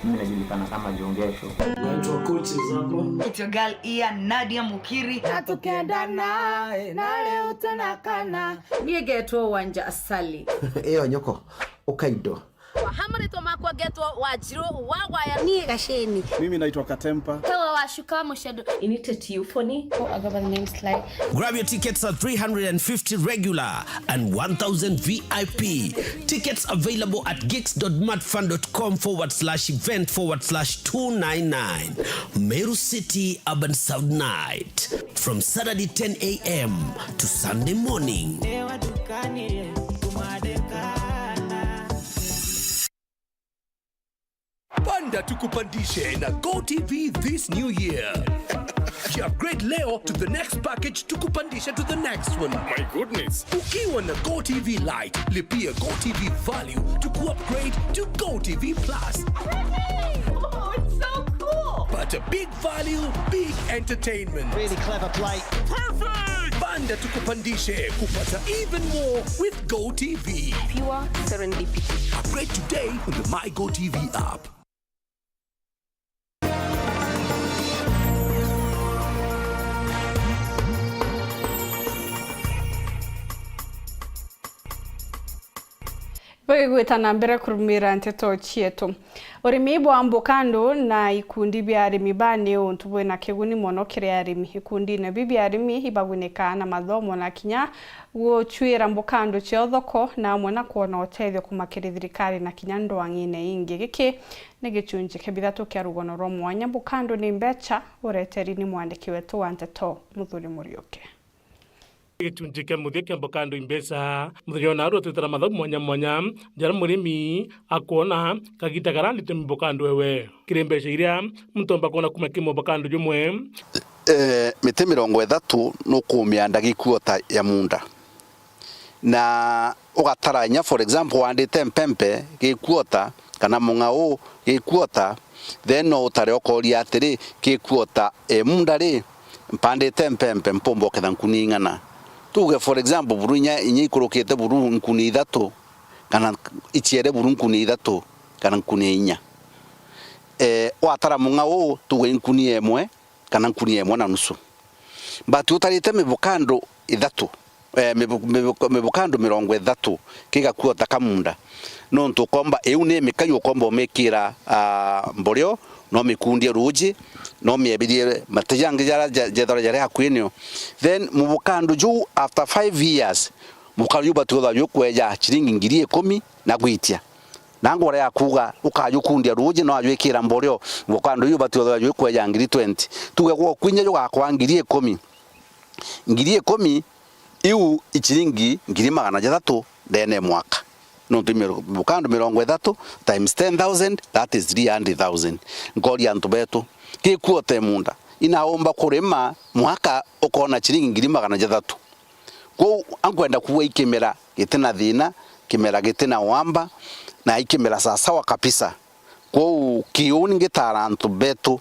Mimi najulikana kama Jongesho. Naitwa Coaches hapo. It's your girl Ian, Nadia Mukiri. Na tukendana, eh, na leo tunakana. Niĩ ngetwo Wanja Asali. Ĩyo nyoko, ũkaindo. Wa ha maritwa makwa ngetwo Wanjirũ wa Gwaya. Niĩ Gaceni. Mimi naitwa Katempa. Tawa wa Shuka Mũcendo. Inite Tiufoni. Oh, I go by the name Sly. Grab your tickets at three hundred and fifty regular and one thousand V I P. Tickets available at gigs dot matfun dot com forward slash event forward slash two nine nine. Meru City Urban Sound Night. From Saturday ten a m to Sunday morning. Panda tukupandishe na Go T V this new year. Upgrade leo to the next package, tukupandishe to the next one. My goodness. Ukiwa na Go T V Lite, lipia Go T V Value, tuku upgrade to Go T V Plus. Oh, it's so cool. Pata big value, big entertainment. Really clever play. Perfect. Banda tukupandishe, kupata even more with Go T V. Pure serendipity. Upgrade today on the My Go T V app. Bagigwita na mbere kurumira nteto cietu. Urimi bwa mbukandu na ikundi bia arimi ba ni untu bwina kiguni mono kiri arimi. Ikundine bi bia arimi ibagunikaa na mathomo na kinya gucuira mbukandu cia thoko na amwe na kwona utethio kuma kiri thirikari na kinya ndwang'ine ingi. Giki ni gicunji kia bithatu kia rugono rwa mwanya Mbukandu ni Mbecha, ureteri ni mwandiki wetu wa nteto, Muthuri Muriuki. Gicunji kia muthia kia Mbukandu ni Mbecha, muthenya wa naarua twitara mathabu mwanya mwanya, jaria murimi akwona kagita karia andite mbukandu ewe. Kiri mbecha iria muntu omba kwona kuma kiri mbukandu jumwe. Eh, miti mirongo ithatu nukumianda gi quarter ya munda. Na ugatara inya, for example, wandite mpempe gi quarter, kana mung'ao gi quarter, then no utare ukoria atiri, gi quarter, eh, munda ri, mpandite mpempe, mpumba uketha nkuni ing'ana? Tuge, for example, buru inya, inya ikurukite buru nkuni ithatu, kana iciere buru nkuni ithatu, kana nkuni inya. Eh, watara mung'ao, tuge nkuni imwe, kana nkuni imwe na nusu. But utarite mibukandu ithatu, eh, mibu-, mibu-, mibukandu mirongo ithatu, kiga quarter ka munda. Nontu ukomba, iu ni mikai ukomba umikira, ah, mborio, no mikundie ruuji, no miebirie mati jangi jaria ja-, jethirwa jari akui nio. Then mubukandu juu after five years, mubukandu juu batiuthwa jukweja ciringi ngiri ikumi na gwitia. Na ngwara ya kuuga ukajukundia ruuji no ajwikira mborio, mbukandu iu batiuthwa jwikweja ngiri twenty. Tuge gwa kwinya jugakwa ngiri ikumi. Ngiri ikumi iu i ciringi ngiri magana jathatu ndene ya mwaka. Nontu i miru-, mbukandu mirongo ithatu times ten thousand, that is three hundred thousand. Nkoria antu betu, gi quarter munda, inaumba kurima mwaka ukona ciringi ngiri magana jathatu. Kwou ankwenda kuuga i kimera gitina thina, kimera gitina wamba, na i kimera sawasawa kabisa. Kwou kiu ni ngitaara antu betu,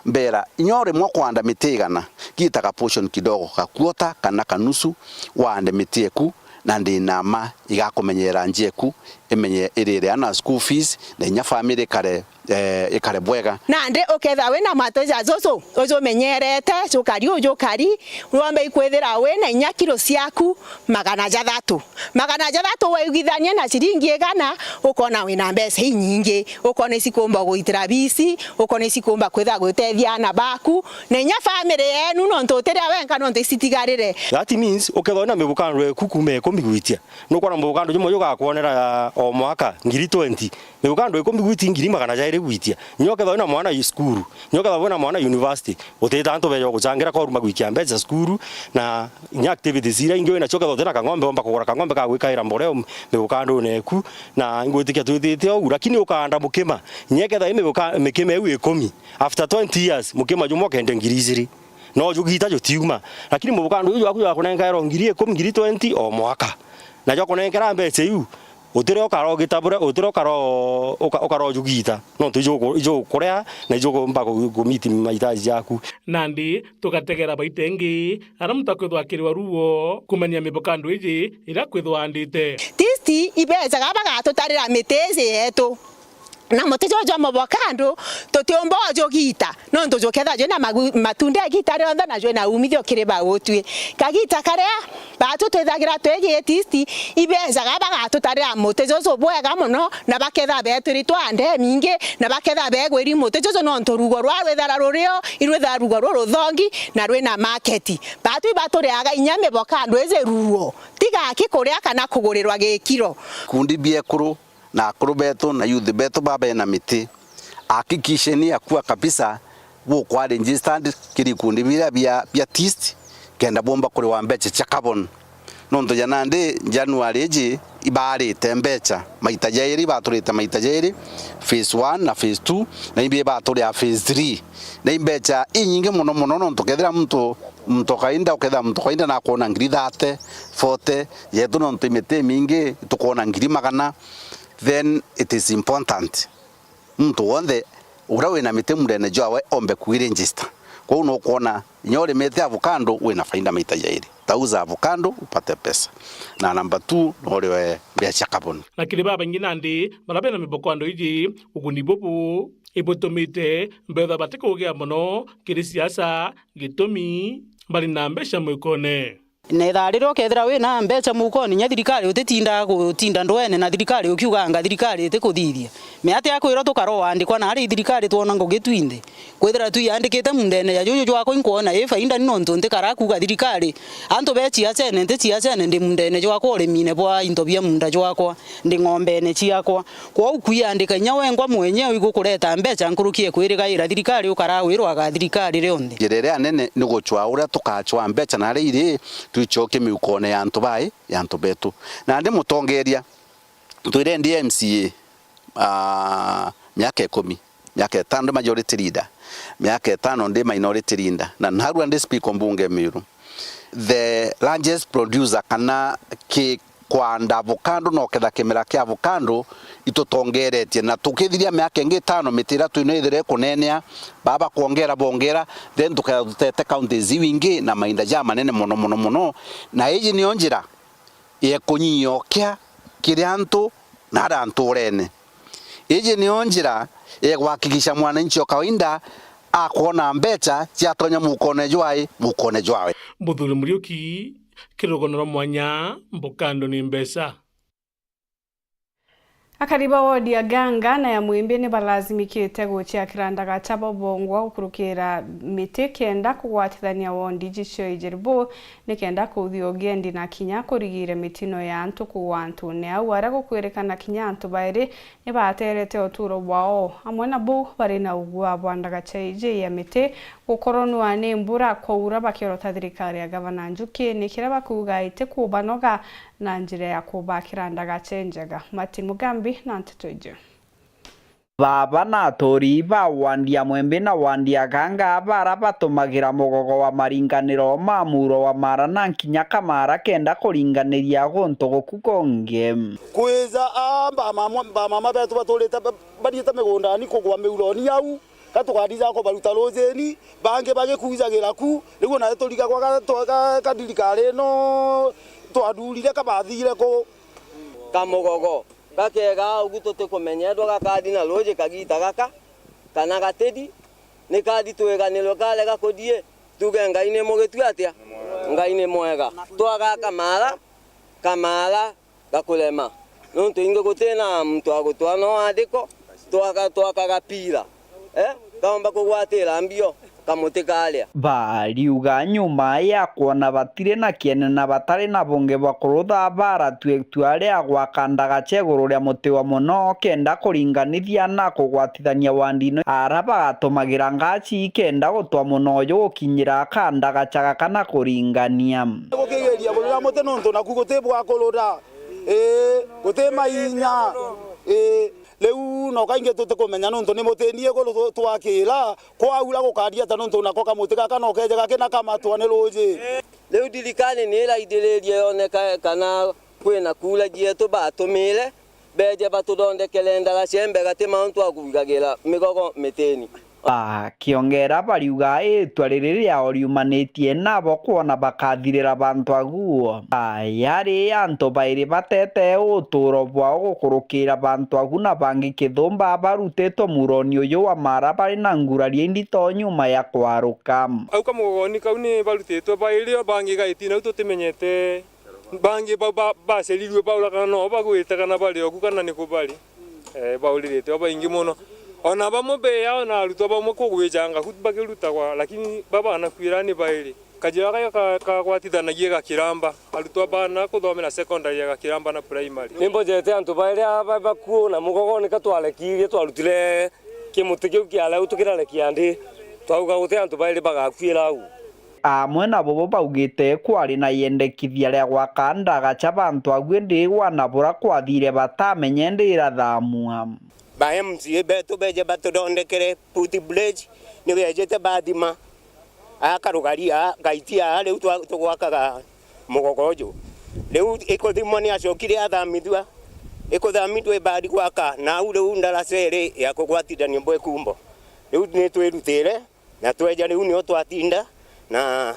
mbera, inya urimwe kwanda miti igana, gita ka portion kidogo, ka quarter kana kanusu, wande miti eku, na ndina mma igakumenyera nji eku, imenye irire ana school fees, na inya family ikare eh, ikare bwega. Nandi ukethirwa wina matu ja juju, ujumenyerete, jukari ujukari, wombe ikwithira wina inya kilo ciaku magana jathatu. Magana jathatu waigithania na ciringi igana, ukona wina mbeca inyingi, ukona icikumba gwitira bisi, ukona icikumba kwithira gwitethia ana baku, na inya family yenu, nontu utiria wenka, nontu icitigarire. That means, ukethirwa wina mibukandu eku kuma ikumi gwitia, nukwona mubukandu jumwe jugakwonera o mwaka ngiri twenty. Mibukandu ikumi gwitia ngiri magana jairi gwitia. Nyo kethirwa wina mwana i cukuru, nyo kethirwa wina mwana university, utita antu beja guchangira koruma gwikia mbeca cukuru, na inya activities iria ingi wina cio. Kethirwa utina kang'ombe, omba kugura kang'ombe ka gwikaira mboreo mibukandune eku, na ingwitikia twitite ou, lakini ukanda mukima, nye kethirwa i mibuka-, mikima iu ikumi, after twenty years, mukima jumwe ukende ngiri ijiri. No jugita jutiuma. Lakini mubukandu uju jwaku jwakunenkairwa ngiri ikumi, ngiri twenty o mwaka. Na jwakunenkera mbeca iu, utire ukaro gitabure, utire ukaro, uka-, ukaro jugita. Nontu ijuku-, ijukurea na ijukumba ku-, kumiti mahitaji jaku. Nandi tugategera baita ingi, aria muntu akwithwa akiriwa ruo, kumenya mibukandu iji iria akwithwa andite. Tisti ibecaga bagatutarira miti iji yetu. Na muti juju jwa mubokando, tutiumba ujugita, nontu jukethirwa jwina magu-, matunda igita rionthe na jwina umithio kiri bautwi. Kagita karia baatu twithagira twi gitisti, ibecaga bagatutarira muti juju bwega mono, na bakethirwa betwiritwe ande imingi, na bakethirwa begwiri muti juju, nontu rugo rwa rwithara rurio, irwithara rugo ruruthongi, na rwina market. Baatu ibaturiaga inya mibokando iji ruo, tiga aki kuria kana kugurirwa gikiro. Kundi biekuru na akuru betu na youth betu ba bena miti, hakikisheni ya kuwa kabisa bukwa registered kiri ikundi biria bia, bia tist, kenda bumba kuriwa mbeca cia carbon. Nontu ja nandi January iji ibaarite mbecha maita jairi, ibaturite maita jairi, phase one na phase two, na imbi ibaturia phase three. Na imbecha inyingi mono mono, nontu kethira muntu, muntu o kawaida, ukethira muntu o kawaida nakwona ngiri thirty, forty, yetu nontu imiti imingi tukwona ngiri magana, then it is important muntu wonthe uria wina miti mundene jwawe ombe kwiregister. Kwou nukwona inya urimite avocado wina faida maita jairi. Tauza avocado upate pesa. Na number two, noriwe mbia cia kaboni. Na kiri babaingi nandi baria bena mibokando iji, uguni bubu ibutumite mbetha batikugia mono kiri siasa, gitumi bari na mbeca mwikone. Na ithaa riria ukethira wina mbeca mukoni, inya thirikari utitindaga gutinda ndwene na thirikari ukiuganga thirikari itikuthithia. Miati akwirwa tukara uandikwa na ari thirikari twona ngugi twinthe. Kwithira twiandikite mundene ja juju jwakwa inkwona i faida ni nontu ntikara kuuga thirikari. Antu be ciacene, nti ciacene, ndi mundene jwakwa urimine bwa into bia munda jwakwa, ndi ng'ombene ciakwa. Kwou kwiandika inya wengwa mwenyewe igukureta mbecha nkuruki e kwirigaira thirikari, ukaragwirwaga thirikari rionthe. Njira iria nene ni gucwaa uria tukacwaa mbecha na aria iri, twicokie miukone ya antu bai, ya antu betu. Nandi mutongeria, twire ndi M C A, ah, miaka ikumi, miaka itano ndi majority leader, miaka itano ndi minority leader, na narua ndi speaker o mbunge Miru. The largest producer kana ki kwanda avocado na uketha kimera kia avocado itutongeretie, na tukithiria miaka ingi itano miti iria twino ithire ikunenea, baba kwongera bongera, then tuketha tutete counties iu ingi na mainda ja manene mono mono mono, na iji niyo njira ya kunyia ukia kiri antu na aria nturene. Iji niyo njira ya kuhakikisha mwananchi o kawaida akwona mbecha ciatonya mukone jwae, mukone jwawe. Muthuri Muriuki, kiri rugano rwa mwanya, Mbokando ni mbeca. Akari ba wodi ya Ganga na ya Mwimbi ni balazimikite guciakira ndagacha bobongwa gukurukira miti kenda kugwatithania wodi icio ijiri bu, ni kenda kuthia ugendi na kinya kurigiire mitino ya antu kugwa antune au aria gukwirikana kinya antu bairi ni baterete uturo bwao. Amwe na bu bari na ugua bwa ndagacha iji ya miti gukoronwa ni mbura kwaura, bakiorota thirikari ya Gavana Njuki ni kiria bakuuga itikubanoga na njira ya kubakira ndagacha injega. Martin Mugambi na nteto iji. Baba na aturi ba wandi ya Mwembe na wandi ya Ganga bara batumagira mugogo wa maringaniro ma muro wa mara na nkinya kamara kenda kuringaniria guntu guku kungi. Kwiza a mbamama, mbamama betu baturite ba-, bathiite migundani kugwa miuroni au, ka tukathijaga kubaruta rujini, bangi bagikujagira ku, riu ona turigagwa ga-, twa-, ga-, kathirikari ino twathurire kabathire ku. Kamugogo gakega ugu tutikumenya ethwa gakathi na ruji kagita gaka, kana gatidi, ni kathi twiganirwe karega kuthii, tuge Ngai ni mugitwi atia? Ngai ni mwega. Twagaka mara, kamara gakurema, nontu ingi gutina muntu agutwana wathiko, twaka, twaka gapira, eh, kaomba kugwatira mbio, kamuti karia. Bariuga nyuma ya kwona batiri na kiene na batari na bungi bwa kurutha, baratua itua ria gwaka ndagacha iguru ria muti wa muno kenda kuringanithia na kugwatithania wandi ino, ara bagatumagira ngachi kenda gutwa muno uju gukinyira ka ndagacha gaka na kuringania. Gukigeria kurira muti nontu naku guti bwa kurura. Ii, guti mainya. Ii, riu no kaingi tutikumenya nontu ni mutini iguru tu-, twakira, kwaura gukaria ata nontu nako kamuti gaka no keje gakina kamatwa ni ruji. Riu thirikari ni iraithiririe yone ka-, kana kwina kura jietu batumire, beje batuthondekere ndara cia mbega ti mauntu a kuigagira migogo mitini. Bakiongera bariuga itua riri riao riumanitie nabo kwona bakathirira bantu agu. Aya ri antu bairi batete uturo bwao gukurukira bantu agu na bangi kithumba barutitwe muroni uyu wa mara bari na nguraria indito nyuma ya kwaruka. Au kamugogoni kau ni barutitwe bairi o bangi gaiti nau tutimenyete. Bangi ba-, ba-, bacerirue baura kana no bagwite kana bari oku kana niku bari. Eh, bauririte o baingi mono. Ona bamwe beao na arutwa bamwe kugwijanga ku bakirutagwa, lakini babanakwira ni bairi. Kajira kayo ka-, kagwatithanagia Gakiramba. Arutwa bana kuthomera secondary ya Gakiramba na primary. Nimbojete antu bairi aba bakuo na mugogoni ka twarekirie twarutire kimuti kiu kia reu tukirarekia ndi. Twauga guti antu bairi bagakuira au. Amwe na bobo baugite kwari na yendekithia ria gwaka ndagaca bantu au indi wana bura kwathire batamenye indi irathamua. Ba M C A betu beje batuthondekere footbridge, ni bejete bathima. Aa karugari aa, gaiti aa, riu twa-, tugwakaga mugogo uju. Riu ikuthimwa ni acokire athamithua, ikuthamithua ibadi gwaka, na au riu ndaraca iri ya kugwatithania bwekumbo. Riu ni twirutire, na tweja riu nio twatinda, na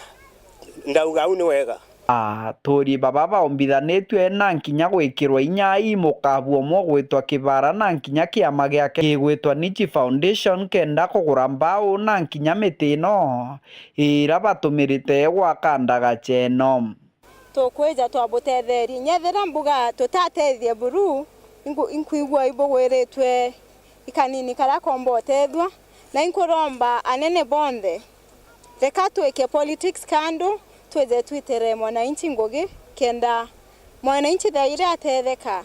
ndauga au ni wega. Aturi baba baombithanitue na nkinya gwikirwa inya ii mukabu umwe ugwitwa Kibara na nkinya kiama giake gigwitwa Nichi Foundation kenda kugura mbau na nkinya miti ino ira batumirite gwaka ndagaca ino. Tukwija twabutetheria. Nyethira mbuga tutatethie buru, inku-, inkwigua ibugwiritwe ikanini karia komba utethua, na inkuromba anene bonthe, reka twike politics kando, twije twitire mwananchi ngugi, kenda mwananchi thaa iria atetheka,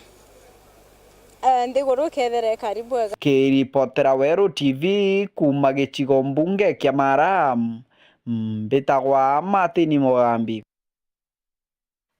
eh, nthiguru ikethira ikari bwega. Kiripotera Weru T V kuuma gicigo mbunge kia Mara, mbitagwa Martin Mugambi.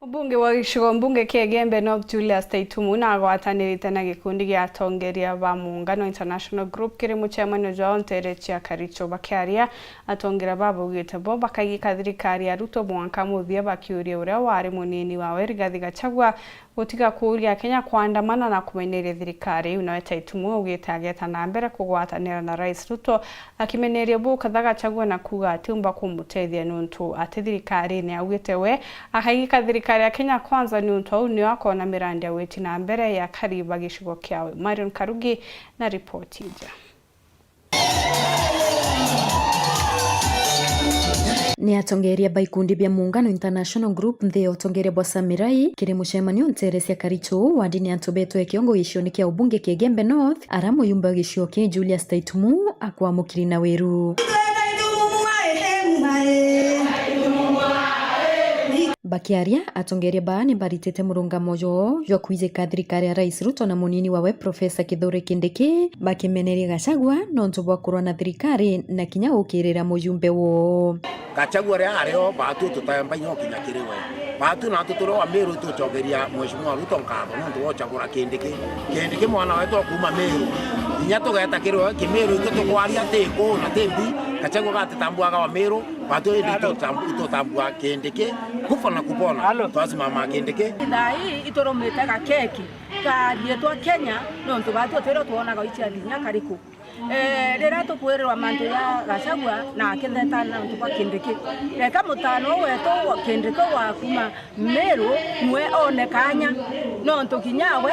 Mubunge wa gicigo mbunge kia Igembe North Julius Taitumu nagwatanirite na gikundi gia atongeria ba muungano International Group kiri mucemanio jwao ntere cia Karicho. Bakiaria, atongeria baba baugite bo bakaigika thirikari ya Ruto mwanka muthia bakiuria uria wari munini wawe Rigathi Gachagua gutiga kuuria Akenya kwandamana na kumeneria thirikari. Iu nawe Taitumu augite ageta na mbere kugwatanira na Rais Ruto akimeneria bukatha Gachagua na kuuga atiumba kumutethia niuntu ati thirikarine. Augite we akaigika thirikari ya Kenya Kwanza niuntu au nio akona mirandi ya gwiti na mbere ya akari ba gicigo kiawe. Marion Karugi na ripoti ija. Ni atongeria ba ikundi bia muungano International Group nthi ya utongeria bwa Samirai kiri mucemanio ntere cia Karicho, wandini ya Ntubetwe, kiongo gicione kia ubunge kia Igembe North, ara muyumbe wa gicigo kii Julius Taitumu akwamukiri na wiru. Bakiaria, atongeria baa ni baritite murungamo jwao jwa kwijika thirikari ya Rais Ruto na munini wawe Professor Kithure Kindiki, bakimeneria Gachagua nontu bwa kurwa na thirikari na kinya gukirira mujumbe woo. Gachagua ria ario, baatu tutemba inya ukinya kiri we. Baatu naatu turi wa Meru tucokeria Mheshimiwa Ruto nkatho nontu wa uchagura Kindiki. Kindiki mwana wetu wa kuuma Meru. Inya tugeta kiri we Kimeru, itu tukwaria ti ku na ti mbi. Gachagua gatitambuaga wa Meru, baatu indi itutambu-, itutambua Kindiki. Kufa na kupona. Twasimama Kindiki. Thaa ii iturumite gakeki. Karietwa Kenya, nontu baatu twirwe twonaga icia thinya kariku. Eh, riria tukwirirwa mantu ja Gachagua na akitheta nontu bwa Kindiki. Reka mutano wetu wa Kindiki wa kuma Meru nwe one kanya. Nontu kinya we,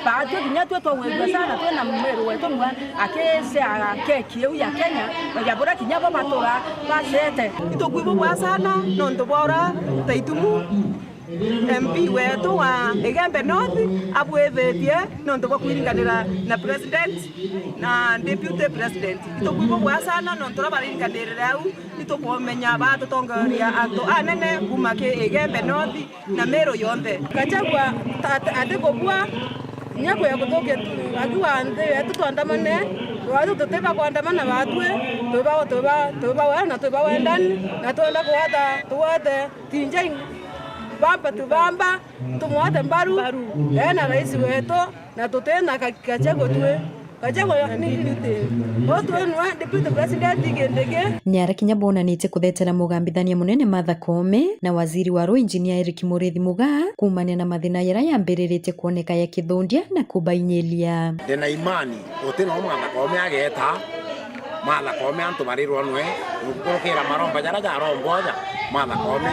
baatu kinya twe twagwirua sana twina Meru wetu mwe akiceaga keki iu ya Kenya, ya buria kinya bo batura bacete. Itukwibubwa sana nontu bwa uria Taitumu M P wetu wa Igembe North abwithitie nontu bwa kwiringanira na president na deputy president. Itukwibubwa sana nontu uria baringanirire au, itukumenya batutongeria antu anene kuma ki Igembe North na Meru yonthe. Gachagua at-, atikubua kinya kuya kuthukia tu-, akiuga nthi yetu twandamane, watu tutiba kwandamana batwi, twiba, twiba, twiba wea na twiba wendani, na twenda kuwata, tuwate Tinjai bamba tu bamba, tumwate mbaru, ena rais wetu, na tutina ka-, Gachagua twi. Gachagua ni deputy. Bo twi nwe deputy president Kindiki. Ni ara kinya bonanitie kuthetera mugambithania munene Martha Koome na waziri wa ruu Engineer Eric Muriithi Mugaa kuumania na mathina jaria yambiriritie kwoneka ya kithundia na kubainyiria. Ndina imani, guti no Martha Koome ageeta, Martha Koome antu barirwa nwe, gukurukira maromba jaria jarombwa aja, Martha Koome,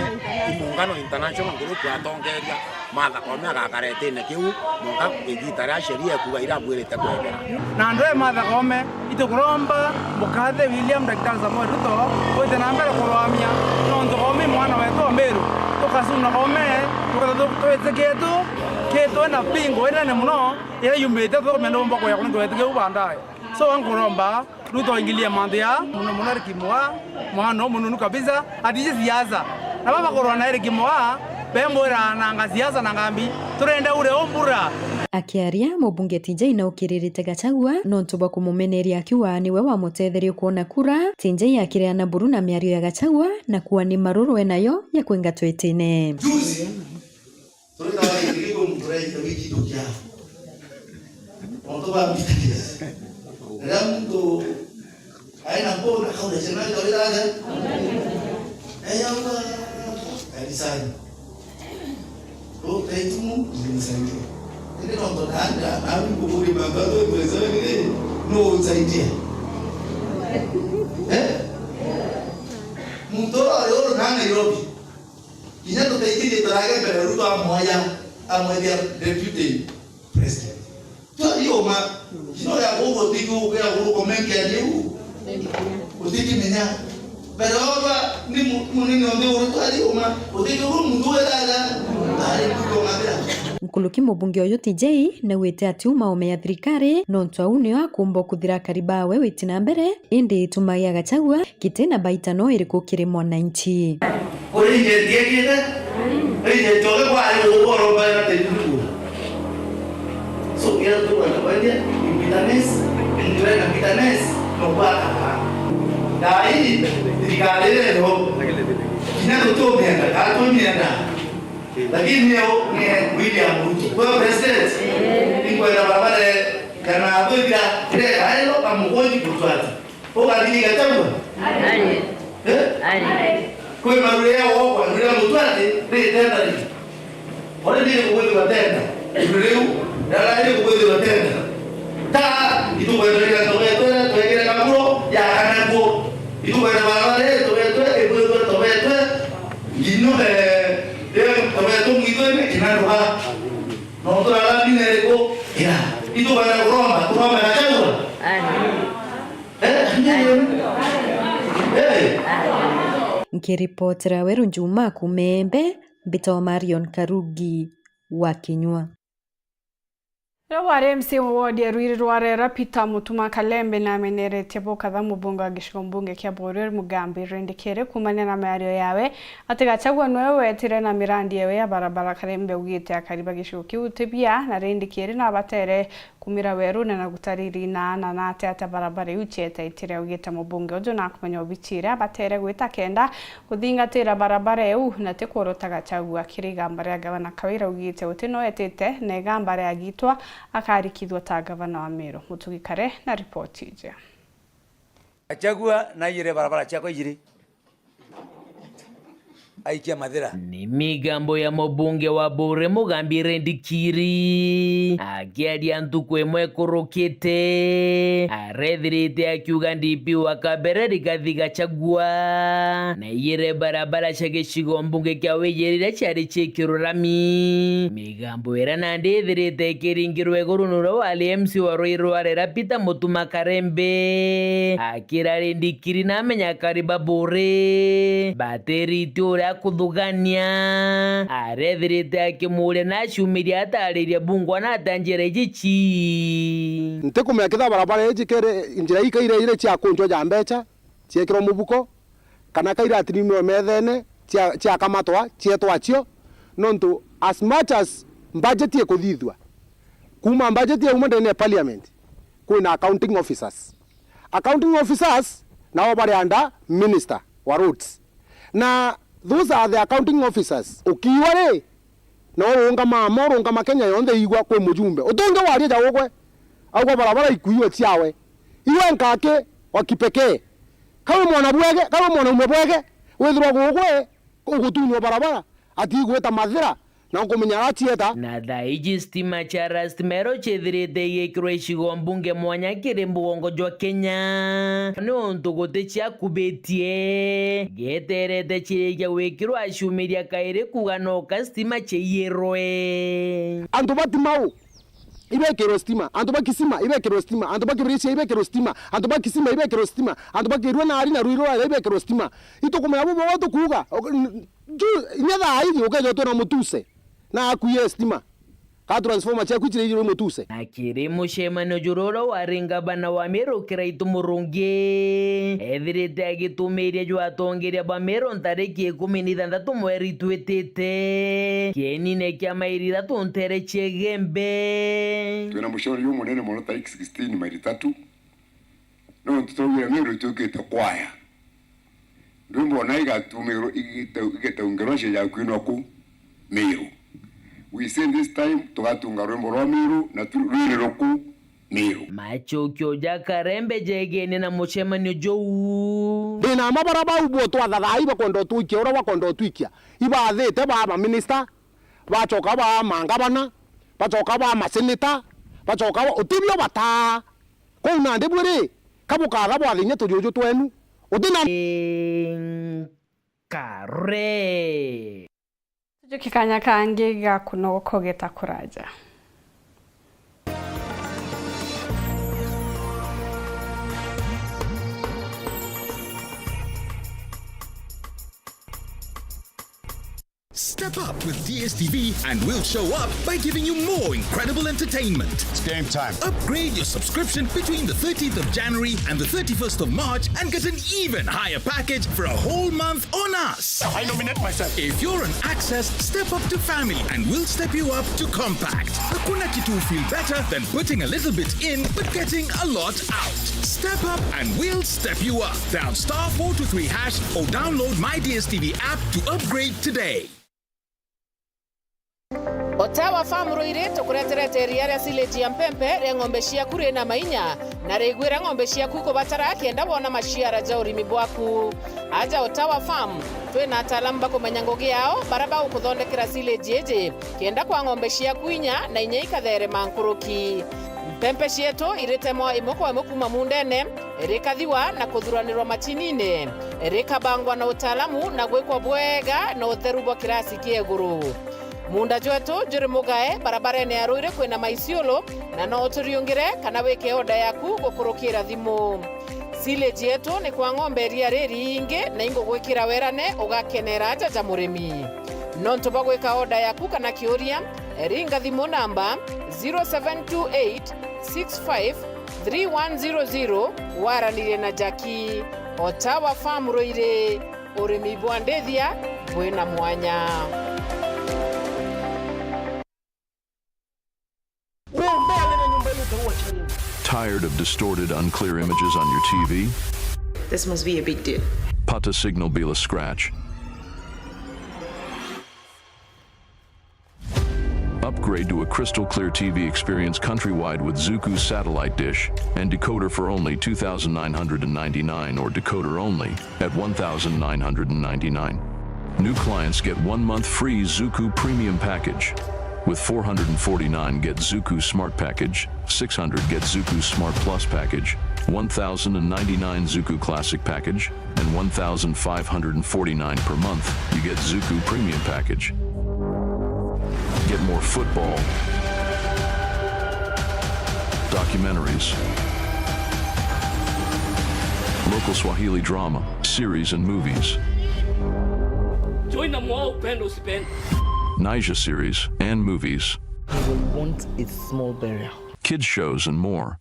i muungano International Group atongeria, Martha Koome agakara itine kiu, mwanka igita ria sheria ikuuga irabuirite kwethira. Na andu e Martha Koome, itukuromba mukathe William Daktari Samoei Ruto gwite na mbere kurwamia, nontu Koome i mwana wetu wa Meru, tukacuna Koome, tukethira tu-, twitikitu, kitwe na pingo inene muno, iria yumite, tukumenya nubumba kuya kuntu wetikia u baadaye. So, nkuromba, Ruto aingilie mantu ya, muno muno Eric Mugaa, mwana umununu kabisa, atiji siasa. Na baba kurwa na Eric Mugaa, bembwira nanga siasa na ngambi, turenda ure umbura. Akiaria, mubunge T J naukiririte Gachagua nontu bwa kumumeneria akiuga niwe wamutetherie kwona kura. T J akireana buru na miario ya Gachagua na kuuga ni maruru enayo ya kwingatwa itine. Juzi, turitawa gikiriko muntu ureita wiki tukia. Muntu ba bitterness. Riria muntu aina mpona, akauga, "Ciana ikawe dada." Eya, kanisani. Ro, taitu mu, nisaidie. Indi no ntokanda, na mimi kukuri mambo tu, mwezi wa nini, no unisaidia. Eh? Muntu uria uri na Nairobi. Kinya tutaithirie turage mbere, Ruto amwoya, amwethia deputy president. Twariuma, kino ya gugu tiku ya gugu menke aliu. Utikimenya. Mbere wa ni mu-, munene onde uri twariuma, utikiu muntu wethaga, ari kuko ngabira. Nkuruki mubunge uyu T J naugite ati uma ome ya thirikari, nontu au nio akumba kuthira akari bawe witi na mbere, indi itumagia Gachagua giti na baita no iriku kiri mwananchi. Kuri agent ekite, agent oge kwa ari ugoro mbae na tenyuru. So, ira tu wana kwende, in bitterness, in bitterness, no kwa kaka. Dai, thirikari ino, kinya tutumienda, katumienda. Lakini yo ni William Ruto. Kwa president, ni kwenda barabara kana athwira, kire kaelo kamugoji kutwati. Ugathiri Gachagua? Aye. Eh? Aye. Kwi marure ya wokwa, rure ya mutwati, ri tenda ri. Ore ndiri kugwithirwa tenda. Riu, rara iri kugwithirwa tenda. Ta, itukwenda rira togetwe, twekire kaburo, ya kana kuo. Itukwenda barabara iri togetwe, igwithirwe togetwe. Ngino, eh, eh, togetwe mwithwe ni kinanduha. No turara mbina iriku? Ira. Itukwenda kuromba, kuromba Gachagua. Aye. Eh, eh. Nkiripotera Weru Njuma kuuma Embe, mbitagwa Marion Karugi wa Kinyua. Riria wari M C A wa ward ya Ruiri rwa Rera, Peter Mutuma Kalembe nameneretie bukatha mubunge wa gicigo mbunge kia Buuri Mugambi Rindikiri kuumania na miario yawe ati Gachagua niwe wetire na mirandi yewe ya barabara. Kalembe augite akari ba gicigo kiu ti bia na Rindikiri nabatere kumira werune na gutariri na na na ati ata barabara iu cietaitire. Augite mubunge uju nakumenya obichi iria abatere gwita kenda kuthingatira barabara iu na ti kworota Gachagua. Kiri igamba ria gavana Kawira augite uti no etite na igamba ria gitwa akarikithua ta gavana wa Meru. Mutugi Kare na ripoti iji. Gachagua naiyire barabara ciakwa ijiri. Aikia mathira. Ni migambo ya mubunge wa Buuri Mugambi Rindikiri akiaria ntuku imwe ikurukite, arethirite akiuga D P wa Kabereri Rigathi Gachagua naiyire barabara cia gicigo mbunge kia Wiyiri iria ciari ciikirwe rami. Migambo iria nandi ithirite ikiringirwa iguru ni uria wari M C A wa Ruiri rwa Rera Peter Mutuma Karembe. Akira Rindikiri namenya akari ba Buuri batirite uria akuthugania, arethirite akimuria na aciumiria atariria bungwa na ata njira iji ci. Ntikumenya kethira barabara iji kere njira ii kaira ire cia kunjwa ja mbeca, ciekirwa mubuko, kana kaira atirimwe methene, cia-, ciakamatwa, cietwa cio, nontu as much as budget ikuthithua, kuuma budget yauma ndene ya parliament, kwina accounting officers. Accounting officers nao bari under minister wa roads. Na those are the accounting officers. Ukiigua ri, na urungama ama, urungama Kenya yonthe igua kwi mujumbe. Utunge waria ja ugwe, augwa barabara ikuiwe ciawe. Iwe nkaki wa kipekee. Kawe mwana bwege, kawe mwanaume bwege, withirwa gugwe, ugutunywa barabara, ati igwita mathira, na ukumenya aracieta. Na thaa iji stima cia Last Mile ciithirite igikirwa icigo mbunge mwanya kiri mugongo jwa Kenya, niuntu guti ciakubitie, gieterete cirikia gwikirwa aciumiria kairi kuuga no ka stima ciiyirwe. Antu ba Timau ibekirwe stima, antu ba Kisima ibekirwe stima, antu ba Kibirichia ibekirwe stima, antu ba Kisima ibekirwe stima, antu ba Kirua na ari na Ruiru ibekirwe stima. Itukumenya bubu tukuuga, ju-, inya thaa iji ukethirwa twina mutuse na akuie stima. Ka transformer ciaku cirairwe mutuse. Na kiri mucemanio jurura wari ngavana wa Meru Kiraitu Murungi, ethirite agitumiria jwa atongeria ba Meru ntariki ikumi na ithanthatu mweri twitite, kienine kia mairi ithatu ntere cia Igembe. Twina mucemanio jumunene mono tariki sixteen mairi ithatu. Nontu twaugire Meru ituikite kwaya. Ndwimbo ona igatumirwo igite-, igitaungerwa cia ja kwinwa ku Meru. We say this time tugatunga rwimbo rwa Meru na tu-, rwiri ruku Meru. Macokio ja Karembe jegene na mucemanio juu. Ndina ma bara bau bo twathathaa ibakwenda utwikia uria bakwenda utwikia. Ibathite ba maminista, bacoka ba mangavana, bacoka ba maseneta, bacoka ba, utibio bataa. Kwou nandi bwiri, ka bukatha bwathinya turiuju twenu, uti na Nkare. Tujuke kanya kangi ga kunogoka ugeta kuraja. Step up with D S T V and we'll show up by giving you more incredible entertainment. It's game time. Upgrade your subscription between the thirteenth of January and the thirty-first of March and get an even higher package for a whole month on us. I nominate myself. If you're on Access, step up to Family and we'll step you up to Compact. Hakuna kitu feel better than putting a little bit in but getting a lot out. Step up and we'll step you up. Dial star four two three hash or download My D S T V app to upgrade today. Otawa Farm Ruiri tukureterete iria ria silage ya mpempe ria ng'ombe ciaku rina mainya na rigwira ng'ombe ciaku ikubatara kenda wona maciara ja urimi bwaku. Aja Otawa Farm, twina ataalamu bakumenya ngugi yao bara bagukuthondekera silage iji kenda kwa ng'ombe ciaku inya na inya ikatherema nkuruki. Mpempe cietu iritemwa imwe kwa imwe kuma mundene, rikathiwa na kuthuranirwa machinine, rikabangwa na utaalamu na gwikwa bwega na utheru bwa kirasi kia iguru. Munda jwetu juri Mugae, barabarene ya Ruiri kwina Maisiolo, na no uturiungire kana wike oda yaku gukurukira thimu. Silage yetu ni kwa ng'ombe iria ririingi na ingugwikira werane ugakenera aja ja murimi. Nontu bwa gwika oda yaku kana kiuria, ringa thimu namba zero seven two eight six five three one zero zero, waranirie na Jackie. Otawa Farm Ruiri, urimi bwa ndithia bwina mwanya. Tired of distorted, unclear images on your T V? This must be a big deal. Pata signal bila scratch. Upgrade to a crystal clear T V experience countrywide with Zuku satellite dish and decoder for only two thousand nine hundred and ninety-nine or decoder only at one thousand nine hundred and ninety-nine. New clients get one month free Zuku Premium Package. With four hundred and forty-nine, get Zuku Smart Package, six hundred, get Zuku Smart Plus Package, one thousand and ninety-nine Zuku Classic Package, and one thousand five hundred and forty-nine per month, you get Zuku Premium Package. Get more football, documentaries, local Swahili drama, series and movies, Join na mwao, upende usipende. Niger series and movies, You will want a small burial. Kids shows and more.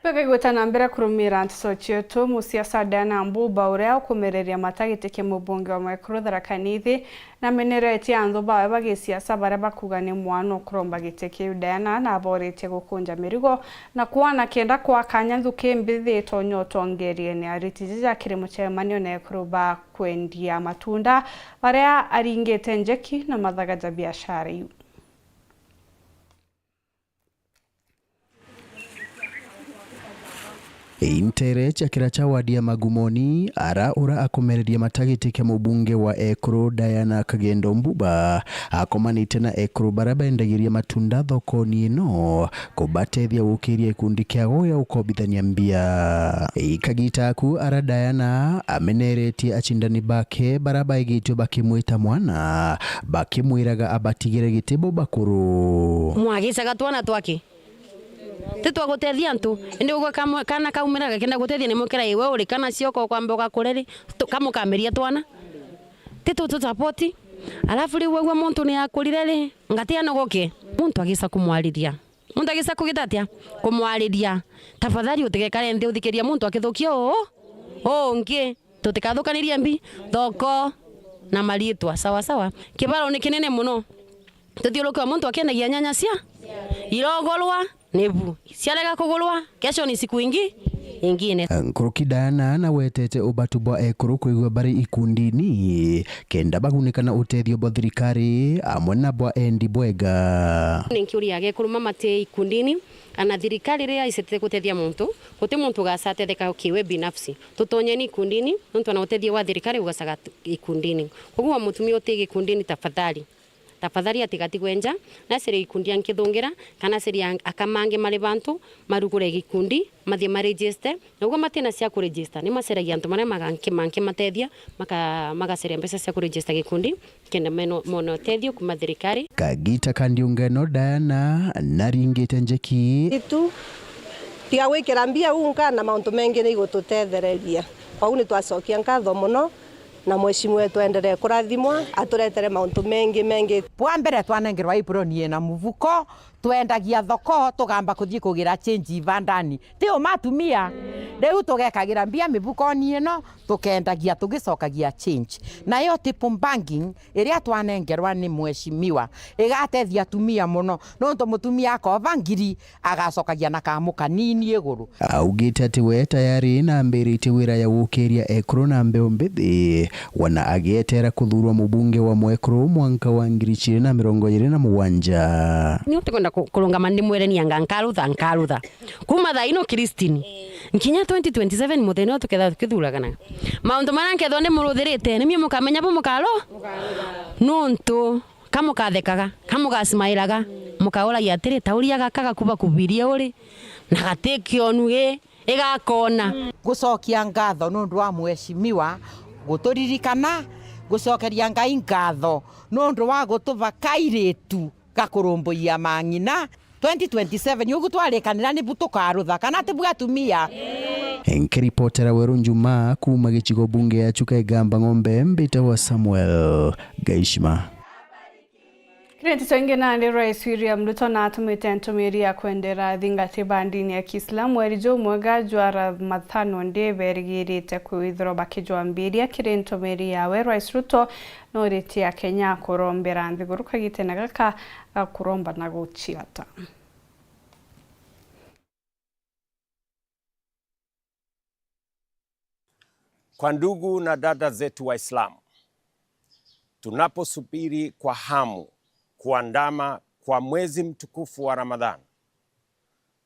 Bwega gwita na mbere kurumira nteto cietu. Musiasa Diana Mbuba, uria ukumereria mata giti kia mubunge wa Mwekuru Tharaka Nithi, nameneretie anthu bawe ba gisiasa baria bakuga ni mwana ukuromba giti kiu. Diana naboritie gukunja mirigo na kwana kenda kwa kanya nthuki mbithi itonya utongeria ni ariti jija kiri mucemanio na ekuru ba kwendia matunda baria aringite njeki na mathaga ja biashara iu. Intere cia kira cha wadi ya Magumoni, ara ura akomereria matagiti kia mubunge wa Ekuru Diana Kagendo Mbuba, akomanite na Ekuru bara bendagiria matunda thokoni ino, kubatethia gukiria gikundi kiao gia gukobithania mbia. Ikagita aku ara Diana ameneretie acindani bake bara baigitwe bakimwita mwana, bakimwiraga abatigire giti bo bakuru. Mwagicaga twana twaki? Ti twa gutethia antu, indi ugwe kamwe, kana kaumira gakenda gutethia, ni mukira iwe uri kana cio ko kwamba ugakure ri, tu-, kamukameria twana. Ti tu tu support. Alafu riu ugwe muntu ni akurire ri, ngati anogoke. Muntu agisa kumwariria. Muntu agisa kugita atia? Kumwariria. Tafadhali utigekare nthi uthikiria muntu akithukia uu, uu ungi. Tutikathukanirie mbi, thoko na mariitwa. Sawa sawa. Kibaro ni kinene mono. Tuthiuruke o muntu akiendagia nyanya cia irogorwa ni bu. Ciarega kugurwa, kesho ni siku ingi, ingine. Nkuruki Diana nawetete ubatu bwa Ekuru kwigua bari ikundini, kenda bagunika na utethio bwa thirikari amwe na bwa endi bwega. Ni nkiuria Agekuru mama ti ikundini, ana thirikari riria icetete gutethia muntu, guti muntu ugacatetheka kiwe binafsi. Tutonyeni ikundini, nontu ana utethio wa thirikari ugacaga ikundini. Koguo mutumia uti gikundini, tafadhali. Tafadhali atigatigwe nja, na acarie gikundi ankithungira, kana acarie an-, aka mangi mari bantu, marugure gikundi, mathie ma register. Na ugwe matina cia ku register, ni macaragia antu maria maganki-, mankimatethia, maka-, magacaria mbeca cia ku register gikundi, kenda meno-, mone utethio kuma thirikari. Kagita ka ndiunga ino Diana naringite njeki. Itu, tiga gwikira mbia unka na mauntu mengi ni igututethereria. Kwou ni twacokia nkatho mono. Na mheshimiwa wetu aendelee kurathimwa, aturetere mauntu mengi mengi. Bwa mbere twanengerwa apron na mubuko, twendagia thoko, tugamba kuthii kugira change ibandani. Ti uma atumia? Riu tugekagira mbia mibukoni ino, tukendagia tugicokagia change. Nayo table banking iria twanengerwa ni mheshimiwa, igatethia atumia mono, nontu mutumia akova ngiri, agacokagia na kamu kanini iguru. Augite ati we tayari na ambiritie wira ya gukiria Ekuru na mbeu mbithi, wana agietera kuthurwa mubunge wa Mwekuru mwanka wa ngiri igiri na mirongo iri na mugwanja. Ni utikwenda ku-, kurungama ndimwire ni anga nkarutha, nkarutha. Kuma thaa ino Christine, nkinya twenty twenty-seven muthenya uyu tukethirwa tukithuragana. Mauntu maria nkethirwa ndimuruthirite, ni mio mukamenya bu mukaro? Nuntu Ka mukathekaga, ka mugasmairaga, mukauragia atiri, "Tauria gaka gakuba kubirie uri, na gati kionu ii, igakona." Ngucokia ngatho nundu wa mheshimiwa guturirikana, ngucokeria Ngai ngatho nundu wa gutuva kairitu ga kurumbuia mang'ina. Twenty twenty-seven ugu twarikanira nibu tukarutha, kana tibu atumia? Nkiripotera Weru Njuma kuuma gicigo bunge ya Chuka Igamba Ng'ombe, mbitawa Samuel Gaishima. Kiri nteto ingi nandi, Rais William Ruto natumite ntumiri ya kwendera athingati ba ndini ya Kiislamu mweri jumwega jwa Ramadhan, undi berigirite kwithirwa bakijwambiria. Kiri ntumiri yawe, Rais Ruto noritie Akenya kurombera nthiguru kagitene gaka ga kuromba na guciata. Kwa ndugu na dada zetu Waislamu, tunaposubiri kwa hamu kuandama kwa mwezi mtukufu wa Ramadhan,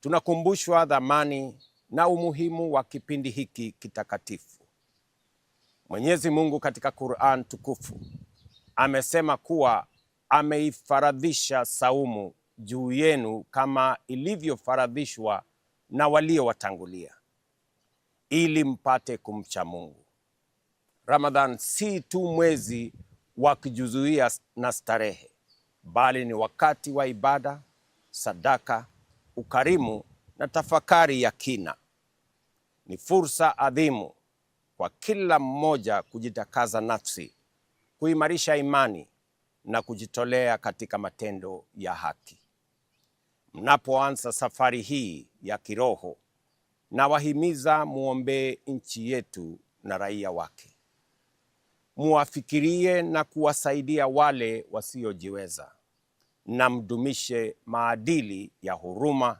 tunakumbushwa dhamani na umuhimu wa kipindi hiki kitakatifu. Mwenyezi Mungu katika Qur'an tukufu amesema kuwa ameifaradhisha saumu juu yenu kama ilivyofaradhishwa na waliowatangulia, ili mpate kumcha Mungu. Ramadhan si tu mwezi wa kujizuia na starehe, bali ni wakati wa ibada, sadaka, ukarimu na tafakari ya kina. Ni fursa adhimu kwa kila mmoja kujitakaza nafsi, kuimarisha imani na kujitolea katika matendo ya haki. Mnapoanza safari hii ya kiroho, nawahimiza muombee nchi yetu na raia wake. Muwafikirie na kuwasaidia wale wasiojiweza, na mdumishe maadili ya huruma,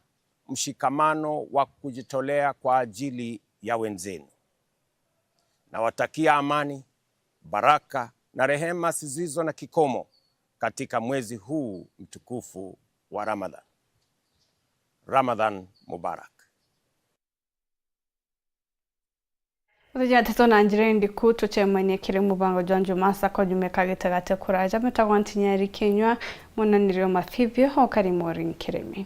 mshikamano wa kujitolea kwa ajili ya wenzenu. Nawatakia amani, baraka na rehema zisizo na kikomo katika mwezi huu mtukufu wa Ramadhan. Ramadhan Mubarak. Tuthija nteto na njira indiku, tucemanie kiri mubango jwa Njumaa saa kumi jumeka gitagatĩ kuraja. Mbitagwa Ntinyeri Kinyua, munanirio mafivio, ukari Maureen Kirimi.